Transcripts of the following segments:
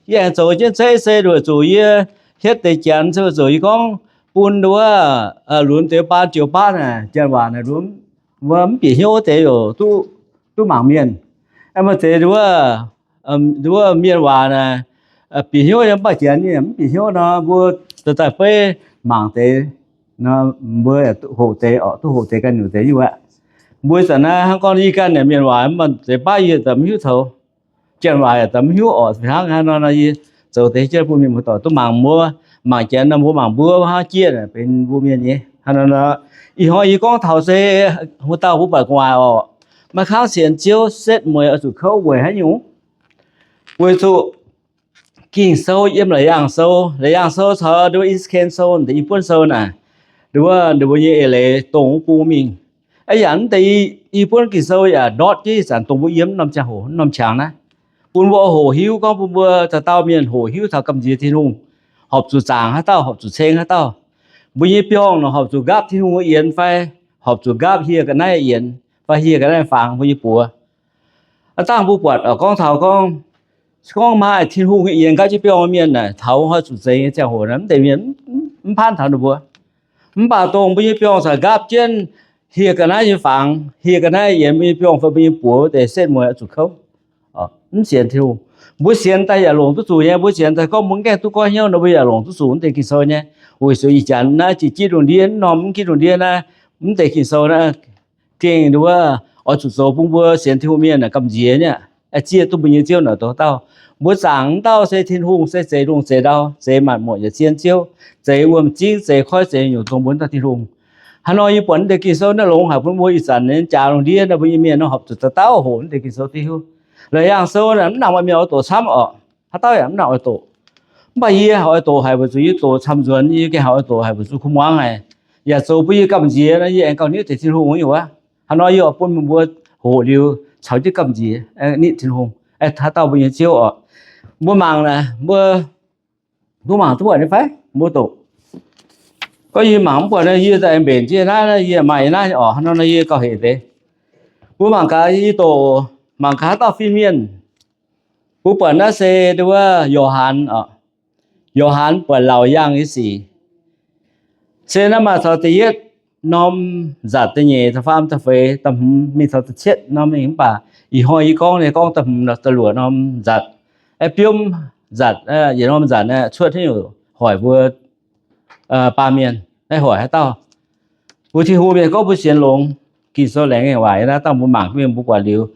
Yie aengx zoux jienv zeiv se weic zuqc yie hietv deix janx se weic zuqc yie gorngv bun nduov lunx deix baan joux baav naaic, janx waac naaic, mbuo mv bieqc hnyouv deix youc duqv mangc mienh. Maaih deix nduov mienh waac naaic, bieqc hnyouv yiem mv baac janx mv bieqc hnyouv nor, mbuo daaih beiv mangc deix, mbuo hoqc deix oc, duqv hoqc deix ganh nyungc deix nyungc aqv. Mbuo zanc naaiv hnangv gorngv yie ganh naaic mienh waac, mv baac deix baav yie daaih mv hiuv taux, janx waac yaac daaih mv hiuv oc, fih hnangv hnangv nor yie zoux deix jienv bun mienh muoz-doic duqv mangc mbuo, mangc janx nor mbuo mangc mbuo hnangv jieqv benx mbuo mienh nyei. Hnangv nor, ih hnoi yie gorngv taux se hungh dauh mbuo buatc gu'nguaaic oc, maiv kangv sienx Ziouv setv mueiz oix zuqc kouv weic haaix nyungc? Weic zuqc Ging-Sou yiem Laauc Yaangh Sou, Laauc Yaangh Sou caux nduov East Kent Sou, deix i buonv sou naaic, nduov, nduov mbuo nyei eix leiz dongh wuov bung mingh. Aa yaac mv deix i buonv Ging-Sou yaac ndortv jienv ih zanc dongh mbuo yiem norm ziangh hoc, norm qangx naaiv, bun mbuo hoqc hiuv gorngv bun mbuo dauh dauh mienh hoqc hiuv taux gamh nziex Tin-Hungh, horpc zuqc zaangc haaix dauh, horpc zuqc ceng haaix dauh. Mbuo nyei biorngh nor horpc zuqc nqaapv Tin-Hungh yienx fai horpc zuqc nqaapv hieh ga'naaiv yienx fai hieh ga'naaiv fangx mbuo nyei buoz. Aav dangh mbuo buatc gorngv taux gorngv, se gorngv maaih Tin-Hungh yienx nqaapv jienv biorngh mienh naaic, taux oix zuqc zeix nyei ziangh hoc naaic, mv deix mienh mv paanv taux ninh mbuo. Mv baac dongh mbuo nyei biorngh caux nqaapv jienv hieh ga'naaiv nyei fangx, hieh ga'naaiv yienx mbuo nyei biorngh fai mbuo nyei buoz wuov deix setv mueiz oix zuqc kouv. Mv sienx Tin-Hungh. Mbuo sienx daaih yaac longc duqv zuqc nyei, mbuo sienx daaih gorngv mbuo mv gaengh duqv goiv hnyouv nor mbuo yaac longc duqv zuqc mv deix Ging-Sou nyei. Weic zuqc ih zanc naaiv jiex jienv lungh ndiev, norm mv jienv lungh ndiev naaiv, mv deix Ging-Sou naaiv gengh nduov, oix zuqc zoux bun mbuo sienx Tin-Hungh mienh naaic gamh nziex nyei aqv. Zieqv duqv mbuo nyei Ziouv naaic douz dauh. Mbuo zaangc dauh se Tin-Hungh se zeix lungh zeix ndau, zeix maanc muotc yietc zien Ziouv, zeix wuom-zingv, zeix koiv, zeix nyungc dongh mbuo dauh Tin-Hungh. Haaix nor yie buatc mv deix Ging-Sou naaiv longx haic bun mbuo ih zanc nyei jaax lungh ndiev naaiv mbuo nyei mienh nor horpc zuqc dauh dauh hoqc mv deix Ging-Sou diuv. Laauc Yaangh Sou naaic mv nangc maaih mienh oix doqc camv oc. Haaix dauh yaac mv nangc oix doqc. Mv baac yie oix doqc haic weic zuqc yie doqc camv nzuonx, yie gengh haiz oix doqc haic weic zuqc kuv muangx haic. Yaac zoux bun yie gamh nziex nor yie aengx gauh nitv deix Tin-Hungh nyei wuov. Haaix nor yie oix bun meih mbuo hoqc liuz caux jienv gamh nziex nitv Tin-Hungh, haaix dauh mbuo nyei Ziouv oc. Mbuo mangc naaic, mbuo, mbuo mangc duqv buatc nyei fai? Mbuo doqc. Gorngv yie mangc mv buatc nor, yie za'gengh mbenc jienv naaiv, yie maaih naaiv oc. Hnangv nor yie gauh hec deix. Mbuo mangc gaax, yie doqc mangc gaax haaix dauh fin-mienh. Mbuo buatc naaiv se nduov Yo^han oc. Yo^han buatc Laauc Yaangh nyei sic. Se naaiv maaih caux da'yietv norm nzatc, da'nyeic, da'faam, da'feix, da'hmz mingh caux da'cietv norm mingh mv baac ih hnoi yie gorngv nyei gorngv da'hmz da'luoqc norm nzatc. Aeqv, biomv nzatc, yietc norm nzatc cuotv haaix nyungc hoic mbuo baamh mienh, aeqv, hoic haaix dauh. Mbuo Tin-Hungh mienh gorngv mbuo sienx longx, Ging-Sou laengz nyei waac naaiv dangh mbuo mangc mingh mbuo buatc liuz,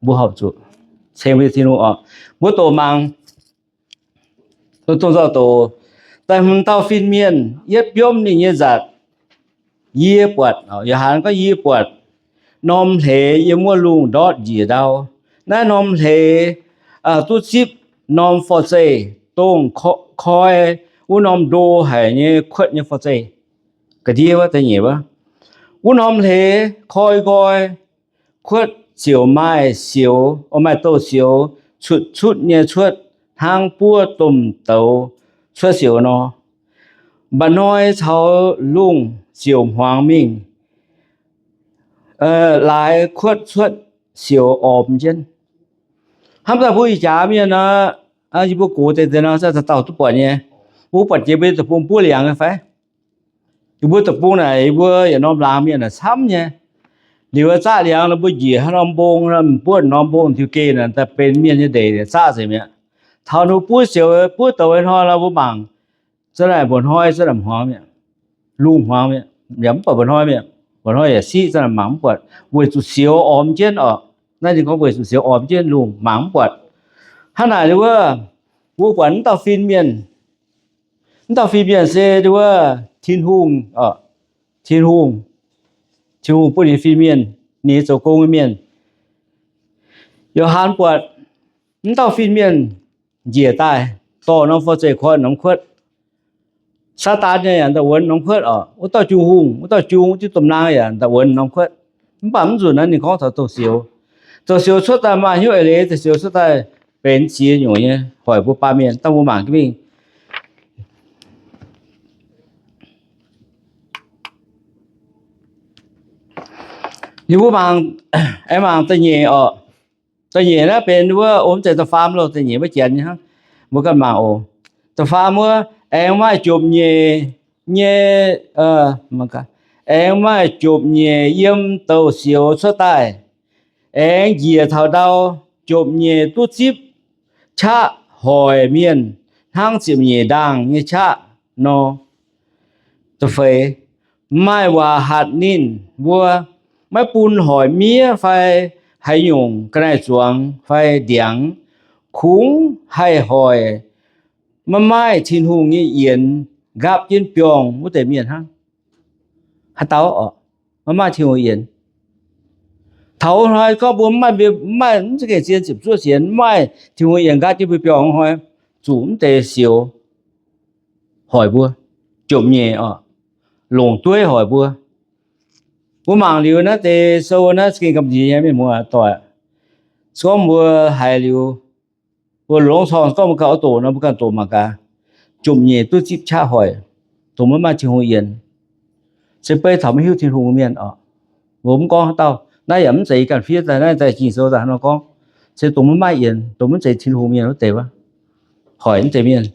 mbuo horpc zuqc ceng mbuo nyei Tin-Hungh oc. Mbuo doqc mangc, dongh nzauh doqc, da'hmz dauh fin-mienh yietv biomv ninh nyei nzatc. Yie buatc, Yo^han gorngv, yie buatc norm hleix yiem wuov lungh ndortv njiec ndau. Naaiv norm hleix duqv zipv norm forv-zeih, dongh koi wuov norm ndo haic nyei kuotv nyei forv-zeih. Ga'ndiev wuov, da'nyeic wuov, wuov norm hleix koi nqoi, kuotv ziouc maaih sioux, maaih douz-sioux cutv-cutv nyei cuotv hnangv buov domh douz cuotv sioux nor. Mba'hnoi caux lungh ziouc hmuangx mingh, laaix kuotv cuotv sioux ormx jienv. Hnamv daaih mbuo ih jaax mienh nor, yie mbuo gox deix deix nor, dauh dauh duqv buatc nyei. Mbuo buatc jiex mbuo nyei deic-bung buov liangx nyei fai? Yie mbuo deic-bung naaic, yie mbuo yietc norm laangz mienh naaic camv nyei. Liuz zaqv liangx nor mbuo njiec haaix norm mbong, buov norm mbong diuh geh naaic, daaih benx mienh nyei ndeic zaqv nzengc mi'aqv. Taux ninh buov sioux buov douz hnoi nor mbuo mangc, za'naaic mba'hnoi za'naaic hmuangx mi'aqv, lungh hmuangx mi'aqv, yaac mv buatc mba'hnoi mi'aqv. Mba'hnoi yaac siqv, za'naaic mangc mv buatc weic zuqc sioux ormx jienv oc. Naaiv ninh gorngv weic zuqc sioux ormx jienv lungh mangc mv buatc. Hnangv naaic wuov, mbuo buatc mv dauh fin-mienh, mv dauh fin-mienh se wuov Tin-Hungh, Tin-Hungh, Tin-Hungh bun ninh fin-mienh, ninh zoux gong nyei mienh. Yo^han buatc mv dauh fin-mienh njiec daaih dorh norm forv-zeih koi norm kuotv. Saadaan nyei yaac daaih wuonx norm kuotv oc. Wuov dauh jung hungh, wuov dauh jung wuov diuh domh naang yaac daaih wuonx norm kuotv. Mv baac mv nzunc naaiv ninh gorngv taux douz-sioux. Douz-sioux cuotv daaih maaih hnyouv eix leiz, douz-sioux cuotv daaih benx ziex nyungc nyei, hoic mbuo baamh mienh. Dangh mbuo mangc jienv mingh. Liuz mbuo mangc, aengx mangc da'nyeic oc. Da'nyeic naaiv benx wuov, o, mv zeiz da'faam loh, da'nyeic wuov janx nyei hnangv. Mbuo ganh mangc oc. Da'faam wuov, aengx maaih jomc nyeic nyei, aengx maaih jomc nyeic yiem douc sioux cuotv daaih, aengx njiec taux ndau, jomc nyeic duqv zipv qaqv hoic mienh hnangv ziepc nyeic ndaangh nyei qaqv nor. Da'feix, maaih waac hatc ninh mbuo, maiv bun hoic miev fai haaix nyungc ga'naaiv zuangx fai ndiangx, kungx haih hoic maiv maaih Tin-Hungh nyei yienx nqaapv jienv biorngh wuov deix mienh hnangv. Haaix dauh oc, maiv maaih Tin-Hungh yienx? Taux hnoi gorngv mbuo maiv maaih, mv za'gengh zien ziepc zuoqv sienx, maiv maaih Tin-Hungh yienx nqaapv jienv mbuo biorngh hnoi, zuqc mv deix sioux hoic mbuo, jomc nyeic oc, longc dueiv hoic mbuo. Mbuo mangc liuz naaiv deix sou naaiv za'gengh gamh nziex nyei, mienh muoz-doic. Se gorngv mbuo haiz liuz, mbuo longc corng, se gorngv mbuo ganh oix doqc nor, mbuo ganh doqc mangc gaax. Jomc nyeic duqv zipv qaqv hoic, dongh maiv maaih Tin-Hungh yienx. Se beiv taux maiv hiuv Tin-Hungh mienh oc. Mbuo mv gorngv haaix dauh, naaiv yaac mv zeiz yie ganh fiev daaih, naaiv daaih Ging-Sou daaih hnangv nor gorngv. Se dongh maiv maaih yienx, dongh mv zeiz Tin-Hungh mienh wuov deix wuov, hoic mv deix mienh.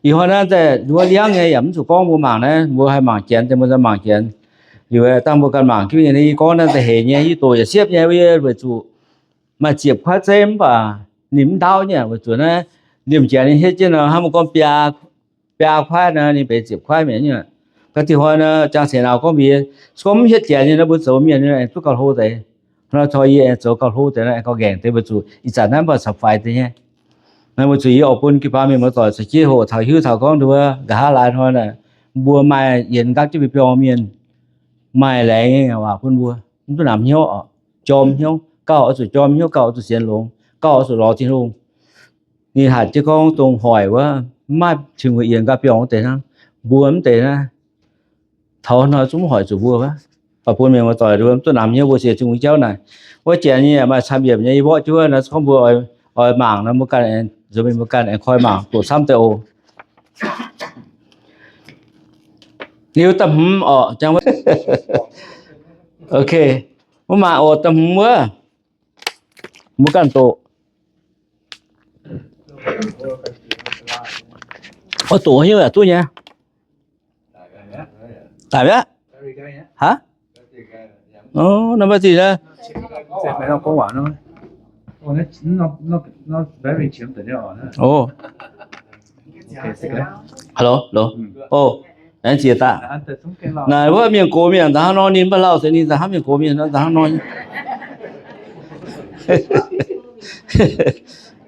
Ih hnoi naaiv daaih mbuo liangv nyei yaac mv zuqc gorngv, mbuo mangc naaiv, mbuo haih mangc janx deix, mbuo mangc janx. Liuz dangh mbuo ganh mangc jienv nyei, yie gorngv naaiv da'heix nyei, yie doqc yaac siepv nyei, weic zuqc maaih ziepc kuaaiv zeiv mv baac ninh mv ndaauv nyei, weic zuqc naaiv liemh janx ninh hietv jienv nor, hnangv mbuo gorngv biaa, biaa kuaaiv nor, ninh benx ziepc kuaaiv mi'aqv. Ga'diev hnoi nor, jang seix nauz gorngv mbuo, se gorngv mv hietv janx nyei nor, mbuo zoux mienh aengx duqv gauh hlo deix. Hnoi cor yie aengx zoux gauh hlo deix, aengx gauh ngaengc deix, weic zuqc ih zanc naaiv mv baac caux faix deix nyei. Naaiv weic zuqc yie oix bun jiu-baang mienh muoz-doic caux jienv hoqc taux hiuv taux gorngv nduov, nqa'haav laaix hnoi naaic, mbuo maaih yienx nqaapv jienv mbuo biorngh mienh, maaih laengz nyei waac bun mbuo, mv duqv namx hnyouv oc. Jorm hnyouv, gauh oix zuqc jorm hnyouv, gauh oix zuqc sienx longx, gauh oix zuqc lorz Tin-Hungh. Ninh hatc jienv gorngv dongh hoic wuov, mv maaih Tin-Hungh yienx nqaapv biorngh wuov deix hnangv. Mbuo mv deix naaiv, taux hnoi zungv mv hoic zuqc mbuo wuov. Baac bun mienh muoz-doic mbuo mv duqv namx hnyouv, mbuo sienx Tin-Hungh jauv naaic. Wuov janx nyei maaih camv yiemc nyei, yie mborqv jienv wuov nor, se gorngv mbuo oix mangc nor, mbuo ganh, nzuonx mingh mbuo ganh aengx koi mangc, doqc camv deix oc. Liuz da'hmz orqc, jang, ok, mbuo mangc oc, da'hmz wuov, mbuo ganh doqc. Oix doqc haaix nyungc yaac duqv nyei. Daic mi'aqv. Haaix? Nor maiv zinh, hello, hello, o, laengz ziex daaih. Naaic wuov mienh gox mienh daaih hnangv nor, ninh mv baac lauh se ninh daaih hnangv mienh gox mienh daaih hnangv nor.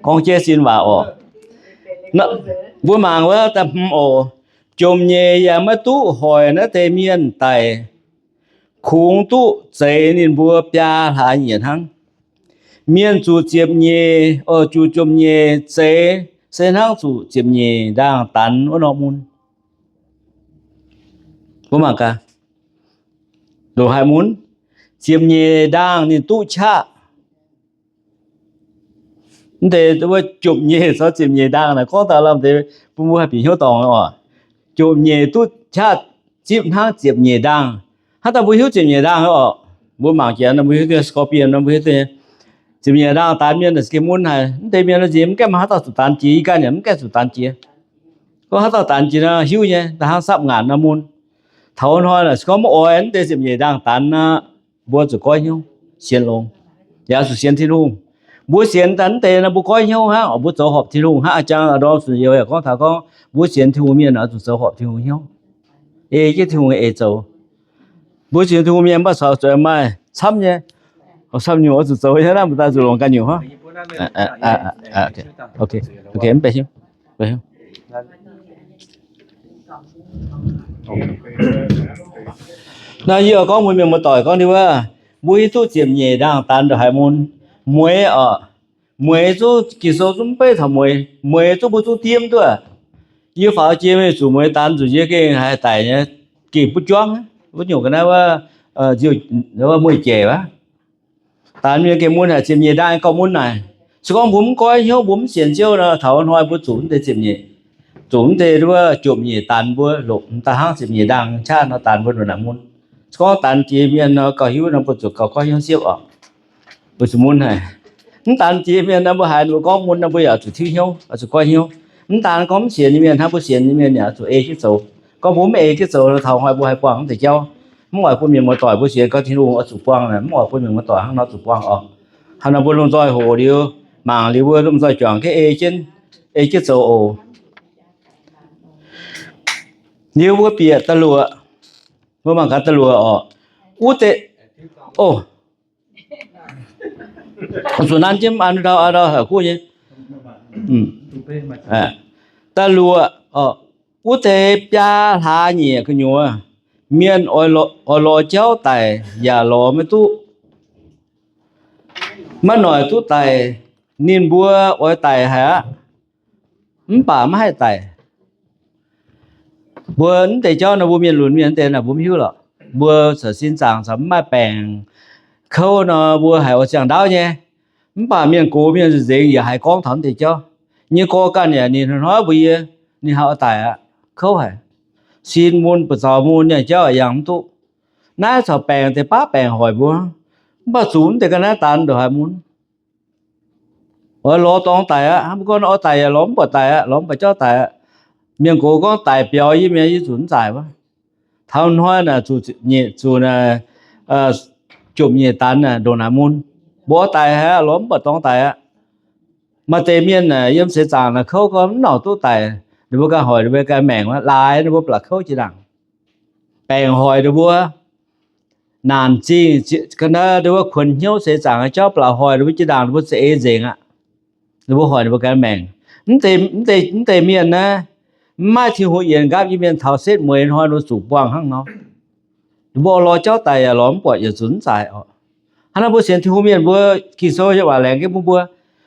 Gorngv jienv sin waac oc. Mbuo mangc wuov da'hmz oc. Jomc nyeic yaac maiv duqv hoic naaiv deix mienh daic. Kungx duqv zeix ninh mbuo biaa hlaax nyieqc hnangv. Mienh zuqc ziepc nyeic, zuqc jomc nyeic zeix se hnangv zuqc ziepc nyeic ndaangh danx wuov norm mun. Mbuo mangc gaax, ndongc haaix mun, ziepc nyeic ndaangh ninh duqv qaqv. Mv deix wuov jomc nyeic caux ziepc nyeic ndaangh naaic gorngv taux lamh deix bun mbuo haih bieqc hnyouv dorngc oc. Jomc nyeic duqv qaqv zipv hnangv ziepc nyeic ndaangh. Hnangv daaih mbuo hiuv ziepc nyeic ndaangh oc. Mbuo mangc janx mbuo hiuv duqv scorpion nor, mbuo hiuv duqv ziepc nyeic ndaangh danx mienh naaic gengh mun haic. Mv deix mienh nor nziex mv gaengh maaih haaix dauh zuqc danx jiex, yie ganh yaac mv gaengh zuqc danx jiex. Gorngv haaix dauh danx jiex nor hiuv nyei, da'hnangv sapv ngaanc nor mun. Taux hnoi naaic se gorngv mv oix mv deix ziepc nyeic ndaangh danx nor, mbuo zuqc goiv hnyouv sienx longx, yaac zuqc sienx Tin-Hungh. Mbuo sienx daaih mv deix nor mbuo goiv hnyouv hnangv, mbuo zoux horpc Tin-Hungh hnangv. A'jang ndorm sunc youz yaac gorngv taux gorngv mbuo sienx Tin-Hungh mienh oix zuqc zoux horpc Tin-Hungh hnyouv, ei jienv Tin-Hungh eix zoux. Mbuo sienx Tin-Hungh mienh mv baac caux zuqc maaih camv nyei, camv nyungc oix zuqc zoux nyei, naaiv mbuo daaih zuqc longc ganh nyungc hnangv. Ok, mv baac hiuv. Naaiv yie gorngv mbuo mienh muoz-doic gorngv ninh wuov, mbuo hiuv duqv ziepc nyeic ndaangh danx ndongc haaix mun. Mueiz oc, mueiz zungv Ging-Sou zungv mv beiv taux mueiz. Mueiz zungv mbuo zungv diemv duqv. Yie faaux jiex mingh zuqc mueiz danx zuqc yie gengh haih daic nyei, gengh butv juangv, wuov nyungc ga'naaiv wuov, mueiz jaic wuov. Danx mienh gengh mun haic, ziepc nyeic ndaangh gauh mun naaic. Se gorngv mbuo mv goiv hnyouv, mbuo mv sienx Ziouv nor, taux hnoi mbuo zuqc mv deix ziepc nyeic, zuqc mv deix wuov jomc nyeic danx mbuo longc daaih hnangv ziepc nyeic ndaangh qaqv nor danx mbuo ndongc naaic mun. Se gorngv danx jiex mienh nor gauh hiuv nor mbuo zuqc gauh goiv hnyouv siepv oc. Mbuo zuqc mun haic. Mv daan jiex mienh naaiv mbuo haiz ninh mbuo gorngv mun naaiv mbuo yaac oix zuqc tiuv hnyouv, oix zuqc goiv hnyouv. Mv daan gorngv mv sienx nyei mienh hnangv, mbuo sienx nyei mienh yaac oix zuqc ei jienv zoux. Gorngv mbuo mv ei jienv zoux, taux hnoi mbuo haih buangh mv deix jauv. Mv oix bun mienh muoz-doic mbuo sienx gorngv Tin-Hungh oix zuqc buangh, mv oix bun mienh muoz-doic hnangv nor zuqc buangh oc. Hnangv nor mbuo lomh nzoih hoqc liuz, mangc liuz mbuo lomh nzoih juangc jienv ei jienv, ei jienv zoux oc. Liuz mbuo bieqc da'luoqc, mbuo mangc gaax da'luoqc oc. Wuov deix, o, zuqc nanv jienv an ndau an ndau haic kuv nyei. Da'luoqc, wuov deix biaa hlaax nyieqc gu'nyuoz, mienh oix lorz jauv daic yaac lorz maiv duqv. Maiv noic duqv daic. Ninh mbuo oix daic haic aqv, mv baac maiv haih daic. Mbuo mv deix jauv nor, mbuo mienh lunx mienh mv deix naaic mbuo mv hiuv lorqc. Mbuo caux sin zaangc caux mv maaih baengc kouv nor, mbuo haiz oix ziangh ndaauv nyei. Mv baac mienh gox mienh nzengc yaac haiz gorngv taux mv deix jauv. Nyei gorx ganh yaac ninh hnoi-hnoi mbuox yie, ninh haiz oix daic aqv, kouv haic. Sin mun, buoz-zaux mun, nyei jauv yangh mv duqv. Naaiv caux baengc deix baav baengc hoic mbuo, mv baac zuqc mv deix ga'naaiv daan ndongc haaix mun. Oix lorz dorngx daic aqv. Mbuo gorngv oix daic yaac lorz mv buatc daic aqv, lorz mv buatc jauv daic aqv. Mienh gox gorngv daic biaux yie mi'aqv, yie zuqc mv zaaic wuov. Taux hnoi naaic zuqc nyeic, zuqc jomc nyeic danx naaic ndongc naaic mun. Mbuo daic haic aqv, lorz mv buatc dorngx daic aqv. Maaih deix mienh naaic yiem seix zaangc naaic kouv gorngv mv nauc duqv daic, ninh mbuo ganh hoic ninh mbuo ganh maengc wuov, laaix ninh mbuo ba'laqc kouv jiex ndaangc. Baengc hoic ninh mbuo, naanc zingh, ga'naaiv ninh mbuo kuonx hnyouv seix zaangc nyei jauv ba'laqc hoic ninh mbuo jiex ndaangc, ninh mbuo za'eix nzengc aqv. Ninh mbuo hoic ninh mbuo ganh maengc. Mv deix, mv deix mienh naaiv, mv maaih Tin-Hungh yienc nqaapv nyei mienh taux setv mueiz hnoi ninh mbuo zuqc buangh hnangv nor. Ninh mbuo lorz jauv daic yaac lorz mv buatc, yaac zuqc mv zaaic oc. Hnangv naaiv mbuo sienx Tin-Hungh mienh mbuo, Ging-Sou yaac waac laengz jienv bun mbuo,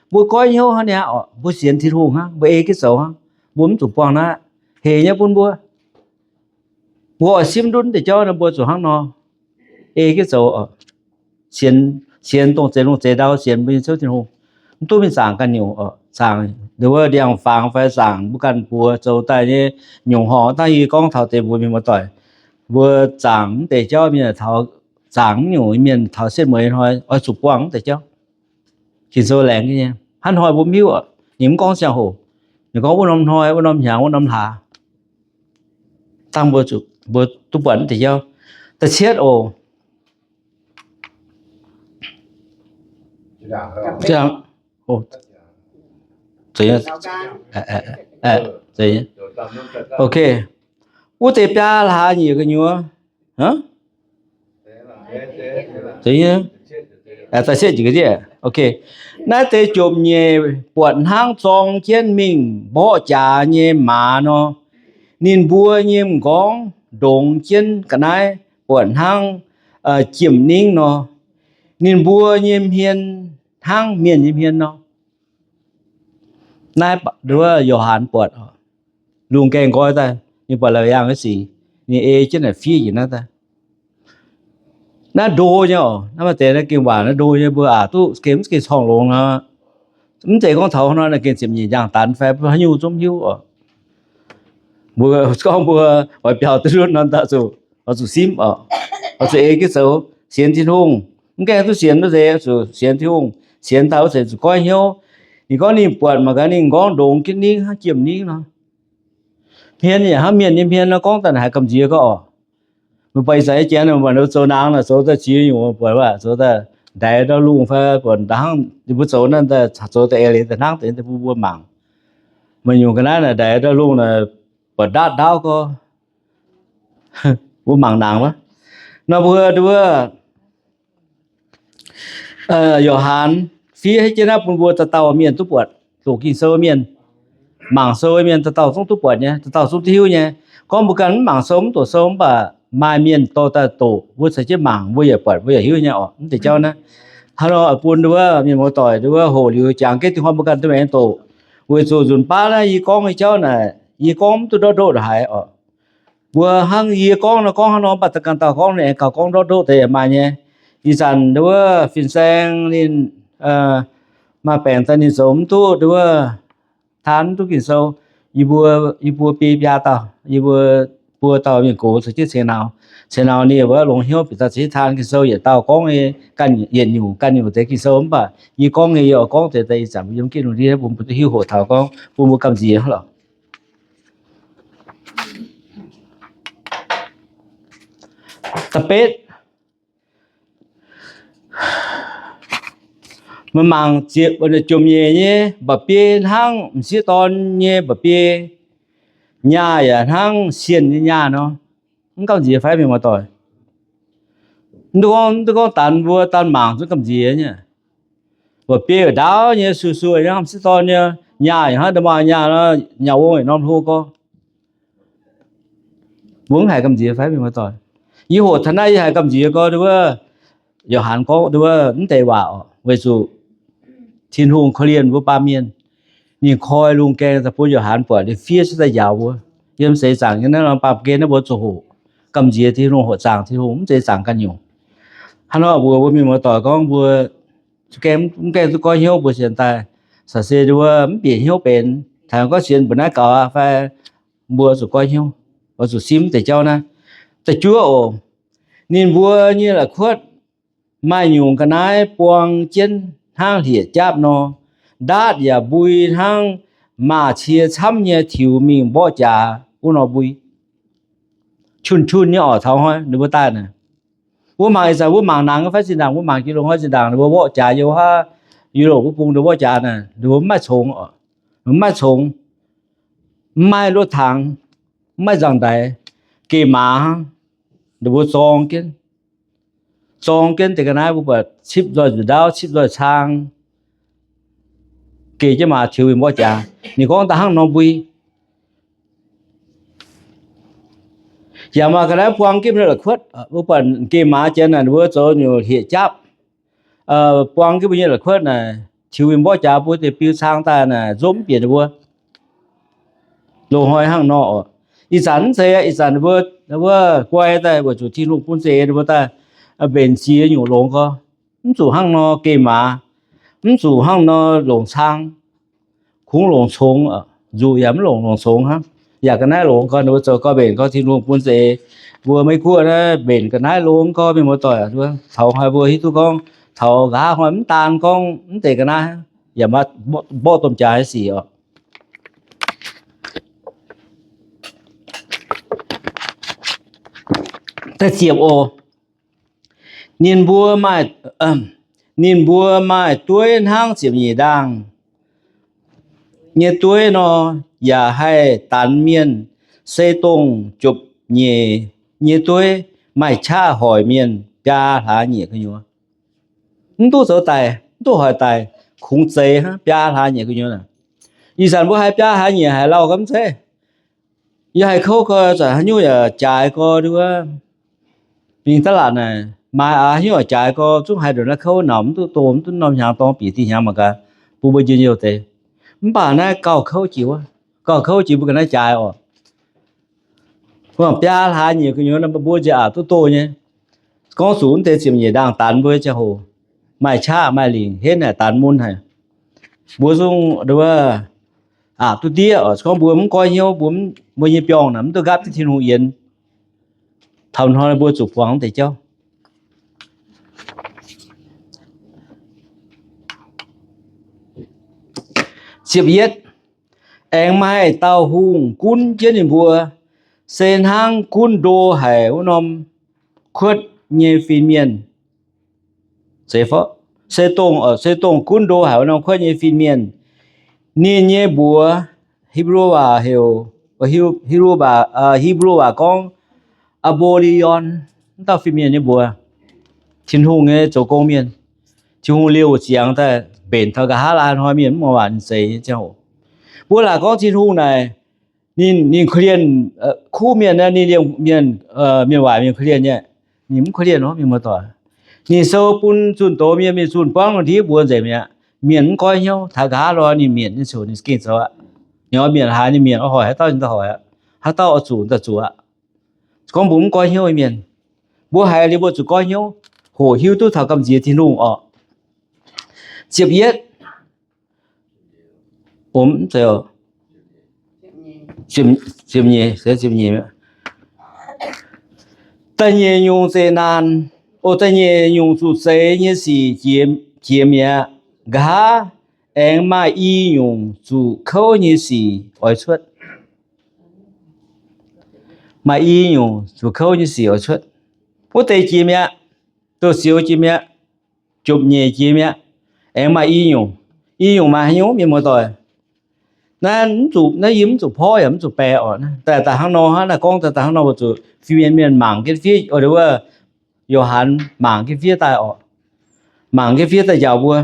mbuo goiv hnyouv hnangv niaa oc, mbuo sienx Tin-Hungh hnangv, mbuo ei jienv zoux hnangv, mbuo mv zuqc buangh naaiv, hec nyei bun mbuo. Mbuo oix simv ndutv deix jauv nor, mbuo zuqc hnangv nor ei jienv zoux oc. Sienx, sienx dongh zeix lungh zeix ndau, sienx mbuo nyei Ziouv Tin-Hungh. Mv duqv mingh zaangc ganh nyungc oc. Zaangc nduov ndiangx-fangx fai zaangc mbuo ganh buoz zoux daaih nyei nyungc horngc. Dangh yie gorngv taux deix mbuo mienh muoz-doic, mbuo zaangc mv deix jauv mienh taux, zaangc mv nyungc mienh taux setv mueiz hnoi oix zuqc buangh mv deix jauv. Ging-Sou laengz nyei, hnangv hnoi mbuo mv hiuv oc. Ninh mv gorngv ziangh hoc, ninh gorngv wuov norm hnoi, wuov norm hnyangx, wuov norm hlaax, dangh mbuo zuqc, mbuo duqv buatc mv deix jauv. Da'cietv oc. Ok. Wuov deix biaa hlaax nyieqc gu'nyuoz, naaiv deix jomc nyeic buatc hnangv zorng jienv mingh mborqv jaax nyei maaz nor. Ninh mbuo nyei m'nqorngv ndongx jienv ga'naaiv buatc hnangv jiem-ningv nor. Ninh mbuo nyei hmien hnangv mienh nyei hmien nor. Naaiv nduov Yo^han buatc, lungh gaengh nqoi daaih, ninh buatc la'yangh nyei sic, ninh ei jienv naaic fiev njiec naaiv daaih. Naaiv ndo nyei oc. Naaiv maaih deix naaiv gengh waac naaiv ndo nyei, mbuo aac duqv gengh mv gengh corngh longx nor. Mv zeiz gorngv taux hnoi naaiv gengh ziepc nyeic njang danx fai mbuo haaix nyungc zungv mv hiuv oc. Mbuo gorngv mbuo oix biaux duqv ndutv nor, oix zuqc simv oc, oix zuqc ei jienv zoux, sienx Tin-Hungh. Mv gaengh duqv sienx wuov deix, zuqc sienx Tin-Hungh, sienx daaih wuov deix zuqc goiv hnyouv. Ninh gorngv ninh buatc mangc gaax ninh m'nqorngv ndongx jienv ningv hnangv jiem-ningv nor. Hmien yaac hnangv mienh nyei hmien nor, gorngv daaih haiz gamh nziex gorngv oc. Meih buatc ih zanc nyei janx, meih buatc zoux naang naaic zoux daaih ziex nyungc, buatc waac zoux daaih ndaix ndau lungh fai buatc hnangv ninh mbuo zoux naaiv daaih, zoux daaih eix leiz daaih hnangv deix bun mbuo mangc. Meih nyungc ga'naaiv naaic ndaix ndau lungh naaic buatc ndaatv ndaauv gorngv, mbuo mangc nangc wuov. Nor mbuo, nduov, Yo^han fiev jienv naaiv bun mbuo dauh dauh mienh duqv buatc, doqc Ging-Sou mienh, mangc sou mienh dauh dauh zungv duqv buatc nyei, dauh dauh zungv duqv hiuv nyei. Gorngv mbuo ganh mv mangc sou mv doqc sou mv baac maaih mienh dorh daaih doqc, mbuo caux jienv mangc, mbuo yaac buatc, mbuo yaac hiuv nyei oc. Mv deix jauv naaiv, hnangv nor bun nduov mienh muoz-doic nduov hoqc liuz jangx jienv dingh hnoi mbuo ganh duqv aengx doqc. Weic zuqc nzunc baav naaiv yie gorngv nyei jauv naaic, yie gorngv mv duqv ndortv ndoqv haaix oc. Mbuo hnangv yie gorngv nor, gorngv hnangv nor, mv baac da'ganh dauh gorngv ninh aengx gauh gorngv ndortv ndoqv deix yaac maaih nyei. Ih zanc nduov fin-saeng ninh maaih baengc daaih ninh zoux mv duqv nduov, taan mv duqv Ging-Sou. Yie mbuo, yie mbuo biei biaa dauh, yie mbuo Buo dauh mienh gox caux jienv ceng nauz. Ceng nauz ninh mbuo longx hnyouv bieqc daaih ceix taan Ging-Sou, yietc dauh gorngv nyei ganh yietc nyungc ganh nyungc deix Ging-Sou. Mv baac yie gorngv nyei, yie oix gorngv deix deix ih zanc mbuo yiem Giduc ndiev bun mbuo duqv hiuv hoqc taux gorngv bun mbuo gamh nziex lorqc. Da'betv, meih mangc ziepc, jomc nyeic nyei mba'biei hnangv m'sieqv dorn nyei mba'biei, nyaah yaac hnangv sienh nyei nyaah nor. Mv gamh nziex fai mienh muoz-doic? Mv duqv gorngv, mv duqv gorngv danx mbuo daan mangc zungv gamh nziex nyei. Mba'biei ndaauv nyei sueih sueih hnangv m'sieqv dorn nyei, nyaah yaac hnangv nda'maauh nyaah nor, nyaah wong yietc norm hlo gorx. Mbuo mv haiz gamh nziex fai mienh muoz-doic? Yie hoqc taux naaiv yie haiz gamh nziex gorx, wuov Yo^han gorngv wuov mv deix waac oc, weic zuqc Tin-Hungh korv-lienh mbuo baamh mienh. Ninh koi lungh gaeng daaih bun Yo^han buatc, ninh fiev cuotv daaih njaaux mbuo. Yiem seix zaangc nyei naaiv norm baamh gen naaiv mbuo zuqc hoqc gamh nziex Tin-Hungh, hoqc zaangc Tin-Hungh, mv zeiz zaangc ganh nyungc. Hnangv nor mbuox mbuo mienh muoz-doic gorngv mbuo mv gaengh, mv gaengh duqv goiv hnyouv, mbuo sienx daaih caux se wuov mv bieqc hnyouv benx. Taux gorngv sienx mbuo naaiv gaux aqv fai, mbuo zuqc goiv hnyouv, oix zuqc simv deix jauv naaiv. Da'juov oc, ninh mbuo nyei la'kuotv maaih nyungc ga'naaiv buang jienv hnangv hlieqv-jaapv nor, ndaatv yaac mbui hnangv maaz-cie camv nyei tiux mingh mborqv jaax wuov nor mbui. Qun-qun nyei oc, taux hnoi ninh mbuo daaih naaic. Mbuo mangc ih zanc mbuo mangc nangx fai zinh ndaangc, mbuo mangc jiu longx fai zinh ndaangc, ninh mbuo mborqv jaax yiem wuov haav, Europe wuov bung ninh mborqv jaax naaic, ninh mbuo mv maaih congx oc, mv maaih congx, mv maaih luotv tangx, mv maaih nzangc-ndaix, geh maaz hnangv. Ninh mbuo zorng jienv, zorng jienv deix ga'naaiv, mbuo buatc cipv nzoih nzuqc ndaauv, cipv nzoih cang, geh jienv maaz tiux mingh mborqv jaax. Ninh gorngv daaih hnangv nor mbui. Yaac maaih ga'naaiv buang jienv mbuo nyei la'kuotv, mbuo buatc geh maaz janx naaic, ninh mbuo zoux nyungc hlieqv-jaapv, buang jienv mbuo nyei la'kuotv naaic, tiux mingh mborqv jaax, mbuo deix biu cang daaih naaic, nzopv mv bieqc ninh mbuo. Loz-hnoi hnangv nor oc. Ih zanc mv zeiz aqv. Ih zanc ninh mbuo, wuov guai daaih weic zuqc Tin-Hungh bun za'eix ninh mbuo daaih mbenc ziex nyungc longx gorx. Mv zuqc hnangv nor geh maaz, mv zuqc hnangv nor longc cang, kungx longc congx, nzuqc yaac mv longc, longc congx hnangv. Yaac ga'naaiv longx gorx, ninh mbuo zoux gorx mbenc gorx, Tin-Hungh bun za'eix mbuo Meiv Guoqv naaiv mbenc ga'naaiv longx gorx, mienh muoz-doic. Taux hnoi mbuo hiuv duqv gorngv taux nqa'haav hnoi mv daan gorngv mv deix ga'naaiv, yaac mborqv domh jaax nyei sic oc. Da'ziepc oc. Ninh mbuo maaih, ninh mbuo maaih dueiv hnangv ziepc nyeic ndaangh nyei dueiv nor, yaac haih danx mienh. Se dongh ziepc nyeic nyei dueiv maaih qaqv hoic mienh biaa hlaax nyieqc gu'nyuoz. Mv duqv zoux daic, mv duqv hoic daic, kungx zeix hnangv, biaa hlaax nyieqc gu'nyuoz. Ih zanc mbuo haiz biaa hlaax nyieqc haiz lauh gorx mv zeiz. Yie haih kouv gorx, zanc haaix nyungc yaac jaaix gorx, wuov mingh daav laatc naaic, maaih aav haaix nyungc yaac jaaix gorx, zungv haih ndongc naaiv kouv, nauc mv duqv doh, mv duqv norm hnyangx dorng, bieqc diuh hnyangx mangc gaax, bun mbuo njien-youh deix. Mv baac naaiv gauh kouv jiex wuov, gauh kouv jiex mbuo ga'naaiv jaaix oc. Mbuo biaa hlaax nyieqc gu'nyuoz mbuo nziex aqc duqv doh nyei. Gorngv zuqc mv deix ziepc nyeic ndaangh danx mbuo ziangh hoc, maaih qaqv maaih lingc henv haic, danx mun haic. Mbuo zungv aqc duqv diev oc. Gorngv mbuo mv goiv hnyouv, mbuo, mbuo nyei biorngh naaic mv duqv nqaapv jienv Tin-Hungh yienx, taux hnoi mbuo zuqc buangh mv deix jauv. Ziepc yietv, aengx maaih dauh hungh gunv jienv ninh mbuo, se hnangv gunv ndo haic wuov norm kuotv nyei fin-mienh. Se dongh, se dongh gunv ndo haic wuov norm kuotv nyei fin-mienh. Ninh nyei mbuox, Hipv^lu waac heuc, Hipv^lu waac, Hipv^lu waac gorngv Aa^mbo^li^on. Mv dauh fin-mienh nyei mbuox, Tin-Hungh nyei zoux gong mienh. Tin-Hungh liouh ziangx daaih mbenc taux nqa'haav laai hnoi mienh mv muangx waac ninh zeix nyei ziangh hoc. Mbuo laaic gorngv Tin-Hungh naaic, ninh, ninh korv-lienh kuv mienh, ninh liemh mienh, mienh waaic mienh korv-lienh nyei. Ninh mv korv-lienh nor, mienh muoz-doic. Ninh sou bun zunh doz mienh, mienh zunh buangv lungh ndiev mbuox nzengc mi'aqv. Mienh mv goiv hnyouv, taux nqa'haav loi ninh mietc ninh ziouc ninh za'gengh zoux aqv. Ninh oix mietc haaix ninh mietc, oix hoic haaix dauh ninh daaih hoic aqv. Haaix dauh oix zuqc daaih zuqc aqv. Gorngv mbuo mv goiv hnyouv nyei mienh, mbuo haiz liuz mbuo zuqc goiv hnyouv, hoqc hiuv duqv taux gamh nziex Tin-Hungh orqc. Ziepc yietv, ziepc nyeic, ziepc nyeic, Da'nyeic nyungc zeqc naanc, o, da'nyeic nyungc zuqc zeix nyei sic jiex, jiex mi'aqv. Nqa'haav aengx maaih i nyungc zuqc kouv nyei sic oix cuotv. Maaih i nyungc zuqc kouv nyei sic oix cuotv. Wuov deix jiex mi'aqv, douz-sioux jiex mi'aqv, jomc nyeic jiex mi'aqv. Aengx maaih i nyungc, i nyungc maaih haaix nyungc, mienh muoz-doic? Naaiv mv zuqc, naaiv yie mv zuqc porv yaac mv zuqc baeqc orqc. Daaih daaih hnangv nor, hnangv naaiv gorngv daaih daaih hnangv nor, weic zuqc fin-mienh mienh mangc jienv fiev, o, wuov Yo^han mangc jienv fiev daaih orqc. Mangc jienv fiev daaih njaaux mbuo.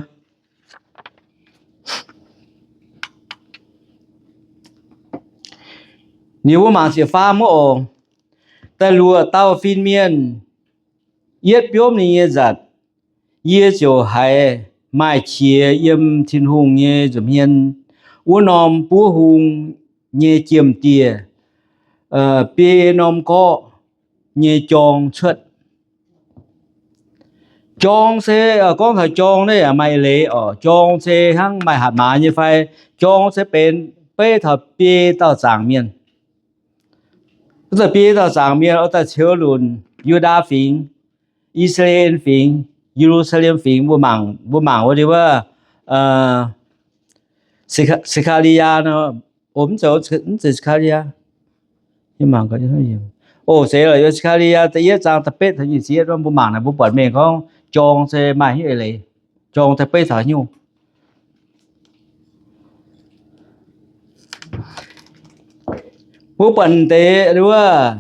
Ninh mbuo mangc ziepc faam wuov oc. Da'luoqc dauh fin-mienh yietv biomv ninh nyei nzatc, yie ziouc haiz maaih qiex yiem Tin-Hungh nyei nza'hmien wuov norm buov hung nyei jiem-dieh biei norm gorqv nyei jorng cuotv. Jorng se, gorngv taux jorng naaiv yaac maaih eix leiz oc. Jorng se hnangv maaih hatc maaz nyei fai? Jorng se benx beiv taux biei dauh zaangc mienh. Wuov zanc biei dauh zaangc mienh oix daaih ceux lunc Yu^ndaa Fingx, I^saa^laa^en Fingx, Ye^lu^saa^lem Fingx. Mbuo mangc, mbuo mangc wuov deix wuov, Se^kaa^li^yaa nor, o, mv zeiz, mv zeiz Se^kaa^li^yaa. O, se lorqc, Se^kaa^li^yaa da'yietv zaang da'betv taux nyic ziepc yietv, mbuo mangc naaic mbuo buatc mengh gorngv jorng se maaih hnyouv eix leiz, jorng da'betv taux hnyouv. Mbuo buatc deix wuov,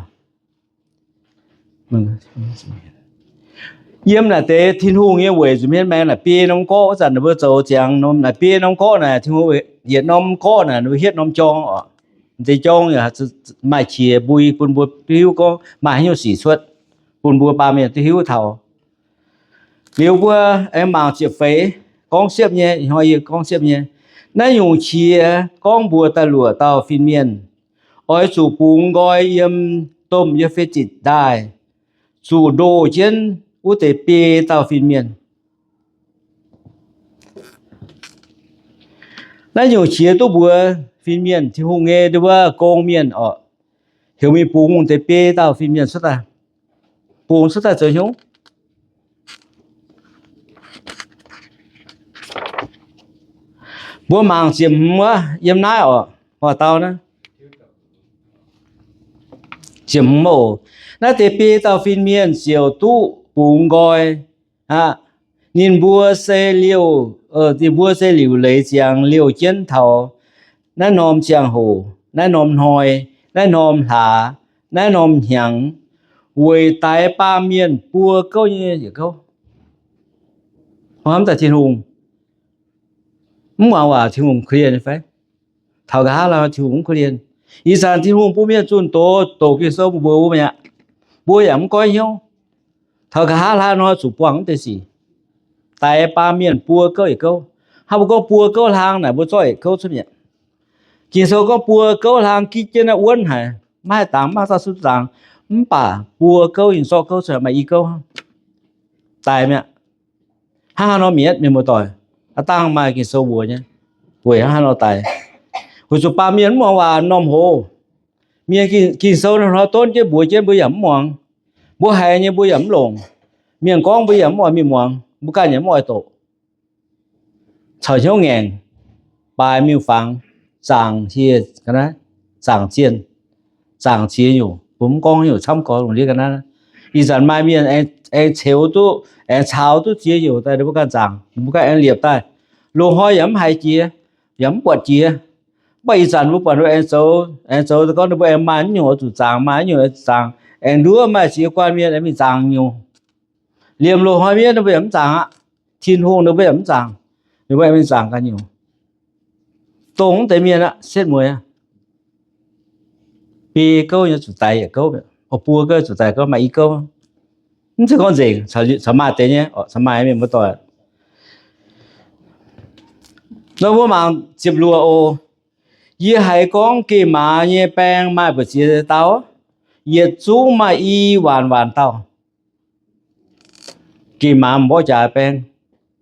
yiem naaic deix Tin-Hungh nyei weic nza'hmien maengx naaic biei norm gorqv wuov zanc ninh mbuo zoux ziangx norm naaic biei norm gorqv naaic, Tin-Hungh yietc norm gorqv naaic ninh mbuo hietv norm jorng oc. Deix jorng yaac maaih qiex mbui bun mbuo hiuv gorngv maaih haaix nyungc sic cuotv, bun mbuo baamh mienh duqv hiuv taux. Liuz mbuo aengx mangc ziepc feix, gorngv siepv nyei, ih hnoi yie gorngv siepv nyei. Naaiv nyungc qiex gorngv mbuox da'luoqc dauh fin-mienh oix zuqc bungx nqoi yiem domh Ye^fe^ditc Ndaaih, zuqc ndoh jienv wuov deix biei dauh fin-mienh. Naaiv nyungc qiex duqv mbuox fin-mienh, Tin-Hungh nyei wuov gong-mienh oc, heuc mingh bungx deix biei dauh fin-mienh cuotv daaih. Bungx cuotv daaih zoux hnyouv. Mbuo mangc ziepc hmz wuov yiem naaiv oc, horpc dau naaiv. Ziepc hmz oc. Naaiv deix biei dauh fin-mienh ziouc duqv bungx nqoi aqv. Ninh mbuo se liouh, ninh mbuo se liuc leiz ziangx liouh jienv taux naaiv norm ziangh hoc, naaiv norm hnoi, naaiv norm hlaax, naaiv norm hnyangx, weic daix baamh mienh buo gouv nyei yietc gouv. Hnamv daaih Tin-Hungh, mv muangx waac Tin-Hungh korv-lienh nyei fai? Taux nqa'haav hlaax Tin-Hungh mv korv-lienh. Ih zanc Tin-Hungh bun mienh zunh doz doqc Ging-Sou mbuox mbuo mi'aqv. Mbuo yaac mv goiv hnyouv. Taux nqa'haav hlaax nor zuqc buangh mv deix sic. Daix baamh mienh buo gouv yietc gouv. Hnangv mbuo gorngv buo gouv hlang naaic mbuo zorqv yietc gouv cuotv mi'aqv. Ging-Sou gorngv buo gouv hlang gitv jienv naaiv wuonv haic, maiv haih dangx, maiv haih zorqv cuotv dangx. Mv baac buo gouv ninh zorqv gouv cuotv maaih i gouv daic mi'aqv. Hnangv haaix nor mietc mienh muoz-doic, aav dangh maaih Ging-Sou mbuox nyei, weic hnangv haaix nor daic? Weic zuqc baamh mienh mv muangx waac m'normh hoz. Mienh Ging-Sou hnoi-hnoi donv jienv mbuox jienv mbuo yaac mv muangx. Mbuo haiz nyei mbuo yaac mv longc. Mienh gorngv mbuo yaac mv oix mingh muangx, mbuo ganh yaac mv oix doqc. Caux hnyouv ngaengc, baaix miuc-fangx, zaangc hieh ga'naaiv, zaangc zienh, zaangc ziex nyungc, mbuo mv gorngv nyungc camv gorx lungh ndiev ga'naaiv. Ih zanc maaih mienh aengx ceux duqv, aengx caux duqv ziex nyungc daaih ninh mbuo ganh zaangc, ninh mbuo ganh aengx liepc daaih. Loz-hnoi yaac mv haiz jiex, yaac mv buatc jiex. Mv baac ih zanc mbuo buatc ninh mbuo aengx zoux, aengx zoux gorngv ninh mbuo aengx maaih naaiv nyungc oix zuqc zaangc, maaih naaiv nyungc oix zuqc zaangc, aengx nduov maaih ziex guanh mienh aengx mingh zaangc nyungc. Liemh loz-hnoi mienh ninh mbuo yaac mv zaangc aqv. Tin-Hungh ninh mbuo yaac mv zaangc, ninh mbuo aengx mingh zaangc ganh nyungc. Dongh mv deix mienh aqv, setv mueiz aqv. Biei gouv nyei zuqc daix yietc gouv, buo gouv zuqc daix gouv, maaih i gouv. Mv zeiz gorngv nzengc, caux maaih deix nyei, caux maaih mienh muoz-doic. Nor mbuo mangc ziepc luoqc oc. Yie haiz gorngv geh maaz nyei baeng maaih mbu'ziex dauh, yietc zungv maaih i waanc waanc dauh. Geh maaz mborqv jaax baeng.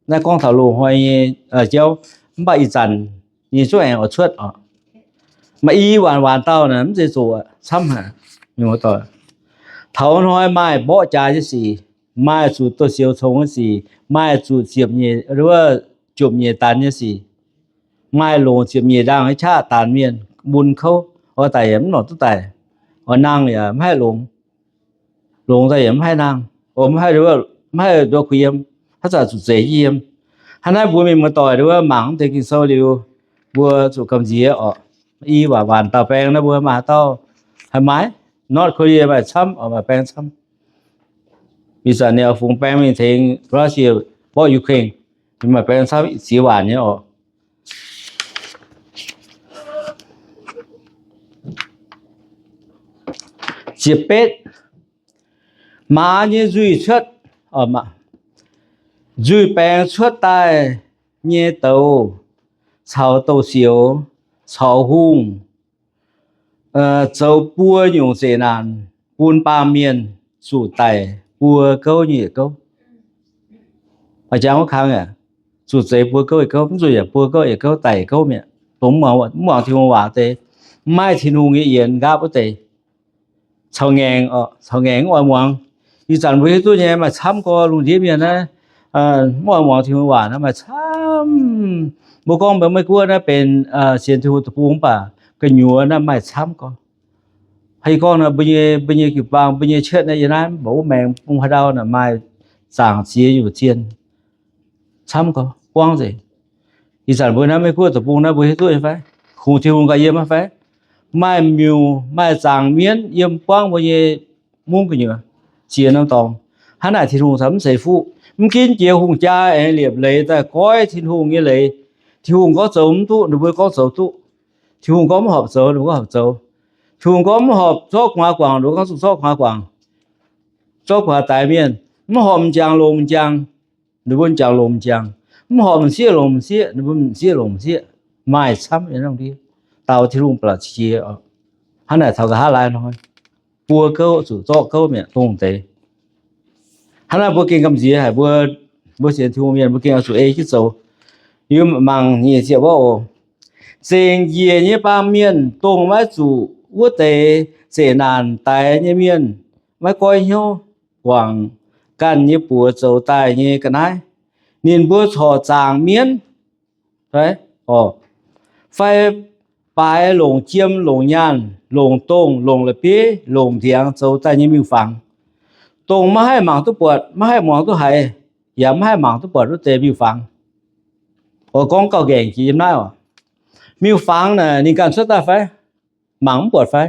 Naaiv gorngv taux loz-hnoi nyei jauv, mv baac ih zanc nyei zungv aengx oix cuotv oc. Maaih i waanc waanc dauh naaic mv zeiz zoqc camv haic. Taux hnoi maaih mborqv jaax nyei sic, maaih zuqc douz-sioux congx nyei sic, maaih zuqc ziepc nyeic, wuov, jomc nyeic danx nyei sic, maaih longc ziepc nyeic ndaangh qaqv daanx mienh, mun kouv, oix daic yaac mv longc duqv daic, oix nangh yaac mv haih longx, longx daaih yaac mv haih nangh, oix mv haih, mv haih nduov kuh yiem, haaix zanc zuqc zeix jienv yiem. Hnangv naaiv mbuo mienh muoz-doic wuov mangc mv deix Ging-Sou liuz, mbuo zuqc gamh nziex oc. I waac waanc dauh baeng naaiv mbuo maaih haaix dauh haih maaih? North Korea maaih camv oc, maaih baeng camv. Ih zanc ninh fungx baeng mingh tengx Russia mborqv Ukraine, ninh maaih baeng camv ziex waanc nyei oc. Ziepc betv, maaz nyei nzuih cuotv, nzuih baengx cuotv daaih nyei douz caux douz-sioux caux hungh zoux buo nyungc zeqc naanc bun baamh mienh zuqc daic buo gouv nyei yietc gouv. Jangx wuov kang aqv, zuqc zeix buo gouv yietc gouv, mv zuqc yaac buo gouv yietc gouv daic gouv mi'aqv. Dongh mv muangx Tin-Hungh waac deix, mv maaih Tin-Hungh nyei yienx nqaapv wuov deix, caux ngaengc, caux ngaengc mv oix muangx. Ih zanc mbuo hiuv duqv nyei maaih camv gorx lungh ndiev mienh naaiv, mv oix muangx Tin-Hungh waac naaiv maaih camv. Mbuo gorngv mbuo Meiv Guoqv naaiv benx sienx Tin-Hungh deic-bung mv baac gu'nyuoz naaiv maaih camv gorx. Haaix gorngv naaiv mbuo nyei, mbuo nyei jiu-baang, mbuo nyei church naaiv yiem naaiv mbuo wuov maengx bung haaix ndau naaic maaih zaangc ziex nyungc zien camv gorx buangv nzengc. Ih zanc mbuo naaiv Meiv Guoqv deic-bung naaiv mbuo hiuv duqv nyei fai? Kungx Tin-Hungh gauh yiem fai? Maaih miuc maaih zaangc mienv yiem buangv mbuo nyei mungv gu'nyuoz ziex norm dorngx. Hnangv naaic Tin-Hungh caux mv zeiz fuqv. Mv ginv jiex hungh jaa aengx liepc leiz daaih goiv Tin-Hungh nyei leiz. Tin-Hungh gorngv zoux mv duqv, ninh mbuo gorngv zoux duqv. Tin-Hungh gorngv mv horpc zoux, ninh mbuo gorngv horpc zoux. Tin-Hungh gorngv mv horpc zorqv gu'nguaaz guangc, ninh mbuo gorngv zuqc zorqv gu'nguaaz guangc. Zorqv gu'nguaaz daix mienh, mv horpc m'jangc longc m'jangc, ninh mbuo m'jangc longc m'jangc. Mv horpc m'sieqv longc m'sieqv, ninh mbuo m'sieqv longc m'sieqv. Maaih camv nyei ndie, daaux Tin-Hungh ba'laqc qiex. Hnangv naaic taux nqa'haav laai hnoi, buo gouv zuqc zorqv gouv mi'aqv dongh deix. Hnangv naaiv mbuo gengh gamh nziex haic, mbuo, mbuo sienx Tin-Hungh mienh mbuo gengh oix zuqc ei jienv zoux. Yie mangc nyic ziepc wuov oc. Zengc njiec nyei baamh mienh dongh maiv zuqc wuov deix zeqc naanc daix nyei mienh, maiv goiv hnyouv guangc ganh nyei buoz zoux daaih nyei ga'naaiv. Ninh mbuo corc zaangc mienv fai baaix longc jiem, longc nyaanh, longc dongh, longc la'bieiv, longc ndiangx zoux daaih nyei miuc-fangx, dongh maiv haih mangc duqv buatc, maiv haih muangx duqv haiz, yaac maiv haih mangc duqv buatc wuov deix miuc-fangx. Oix gorngv gauh ngaengc jiex yiem naaiv oc. Miuc-fangx naaic ninh ganh cuotv daaih fai? Mangc mv buatc fai?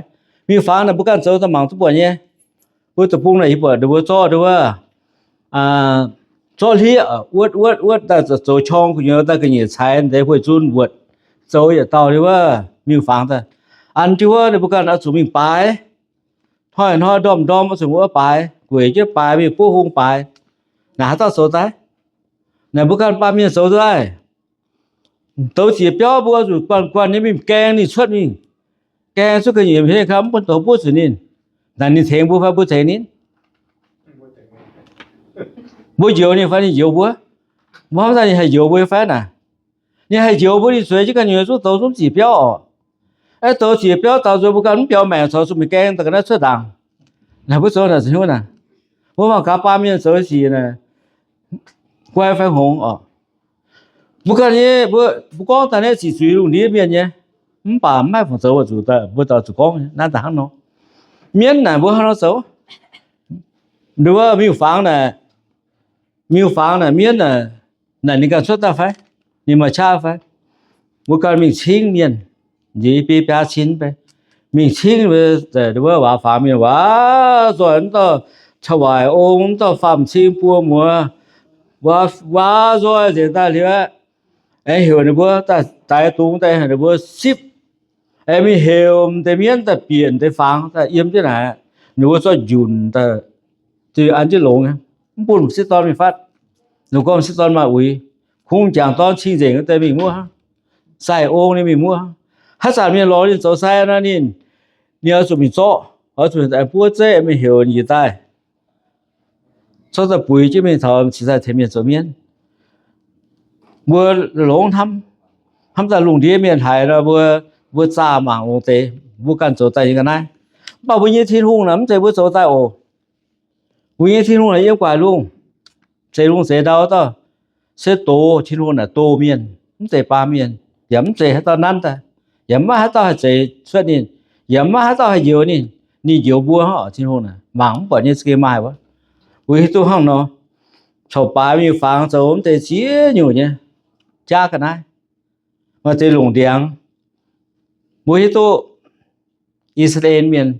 Miuc-fangx naaic mbuo ganh zoux daaih mangc duqv buatc nyei. Mbuo deic-bung naaic yie buatc ninh mbuo zorqv ninh wuov, zorqv hlieqv wuotv wuotv wuotv daaih zoux qorng gu'nyuoz daaih ga'nyiec caix deix hueic zunv wuotc, zoux yietc dauh ninh wuov miuc-fangx daaih. An jienv wuov ninh mbuo ganh oix zuqc mingh baaix. Hnoi-hnoi ndorm-ndorm oix zuqc wuov baaix, gueic jienv baaix, mingh buov hung baaix. Naaic haaix dauh zoux daaih? Naaic mbuo ganh baamh mienh zoux daaih. Douz ziex biauv mbuo oix zuqc guanh guanh nyei mingh gaeng ninh cuotv mingh. Gaeng cuotv ga'nyiec heng kau mv bun douz buov zuqc ninh. Naaic ninh tengx mbuo fai mbuo tengx ninh? Mbuo njoux ninh fai ninh njoux mbuo? Mbuo hnamv daaih ninh haih njoux mbuo fai naaic? Ninh haih njoux mbuo ninh zueiz jienv ganh nyei zungv douz zungv ziex biauv oc. Aeqv, douz ziex biauv daux nzuonx mbuo ganh mv biaux maengc corc zuqc mingh gaeng daaih ga'naaiv cuotv ndaangc. Naaic mbuo zoux naaic zuqc hnyouv naaic. Mbuo mangc gaax baamh mienh zoux sic naaic, guai fai hngongx oc. Mbuo ganh nyei, mbuo, mbuo gorngv daaih naaiv ziqc zuiz lungh ndiev mienh nyei, mv baac mv maaih fungc zoux oix zuqc daaih mbuo daux zuqc gorngv naaiv daaih hnangv nor. Mienv naaic mbuo hnangv nor zoux. Nduov miuc-fangx naaic, miuc-fangx naaic mienv naaic, naaic ninh ganh cuotv daaih fai? Ninh maaih qaqv fai? Mbuo ganh mingh cingv mienh, njiec i biei biaa cin bei, mingh cingv wuov waac fangx mienh waac nzoih mv dauh caux waaic ong mv dauh faam cing buo muoz, waac nzoih nzengc daaih liuz aqv, aengx heuc ninh mbuo daaih daix dungz daaih heuc ninh mbuo sipv, aengx mingh heuc deix mienv daaih bieqc deix fangx daaih yiem jienv naaic, ninh mbuo zorqv njunc daaih, duih an jienv longx, mv bun m'sieqv dorn mingh fatv. Ninh gorngv m'sieqv dorn maaih uix, kungx m'jangc dorn cing-nzengc deix mingh muoqv hnangv, sai ong ninh mingh muoqv hnangv. Haaix zanc mienh lorz ninh zoux sai nor ninh, ninh oix zuqc mingh zorqv, oix zuqc buov zeiv mingh heuc njiec daaih, zorqv daaih buix jienv mingh taux cingx daaih tengx mienh zoux mienv. Mbuo longx hnamv, hnamv daaih lungh ndiev mienh haiz nor mbuo, mbuo zaah mangc longx deix, mbuo ganh zoux daaih nyei ga'naaiv. Mv baac mbuo nyei Tin-Hungh naaic mv zeiz mbuo zoux daaih oc. Mbuo nyei Tin-Hungh naaic yiem gu'nguaaic lungh, zeix lungh zeix ndau dauh, se doz Tin-Hungh naaic doz mienh, mv zeiz baamh mienh, yaac mv zeiz haaix dauh nanv daaih, yaac mv maaih haaix dauh haih zeix cuotv ninh, yaac mv maaih haaix dauh haih njoux ninh. Ninh njoux mbuo hnangv oc. Tin-Hungh naaic mangc mv buatc nyei za'gengh maaih wuov. Mbuo hiuv duqv hnangv nor, corc baaix mingh fangx zoux mv deix ziex nyungc nyei jaav ga'naaiv, maaih deix longc ndiangx. Mbuo hiuv duqv I^saa^laa^en Mienh,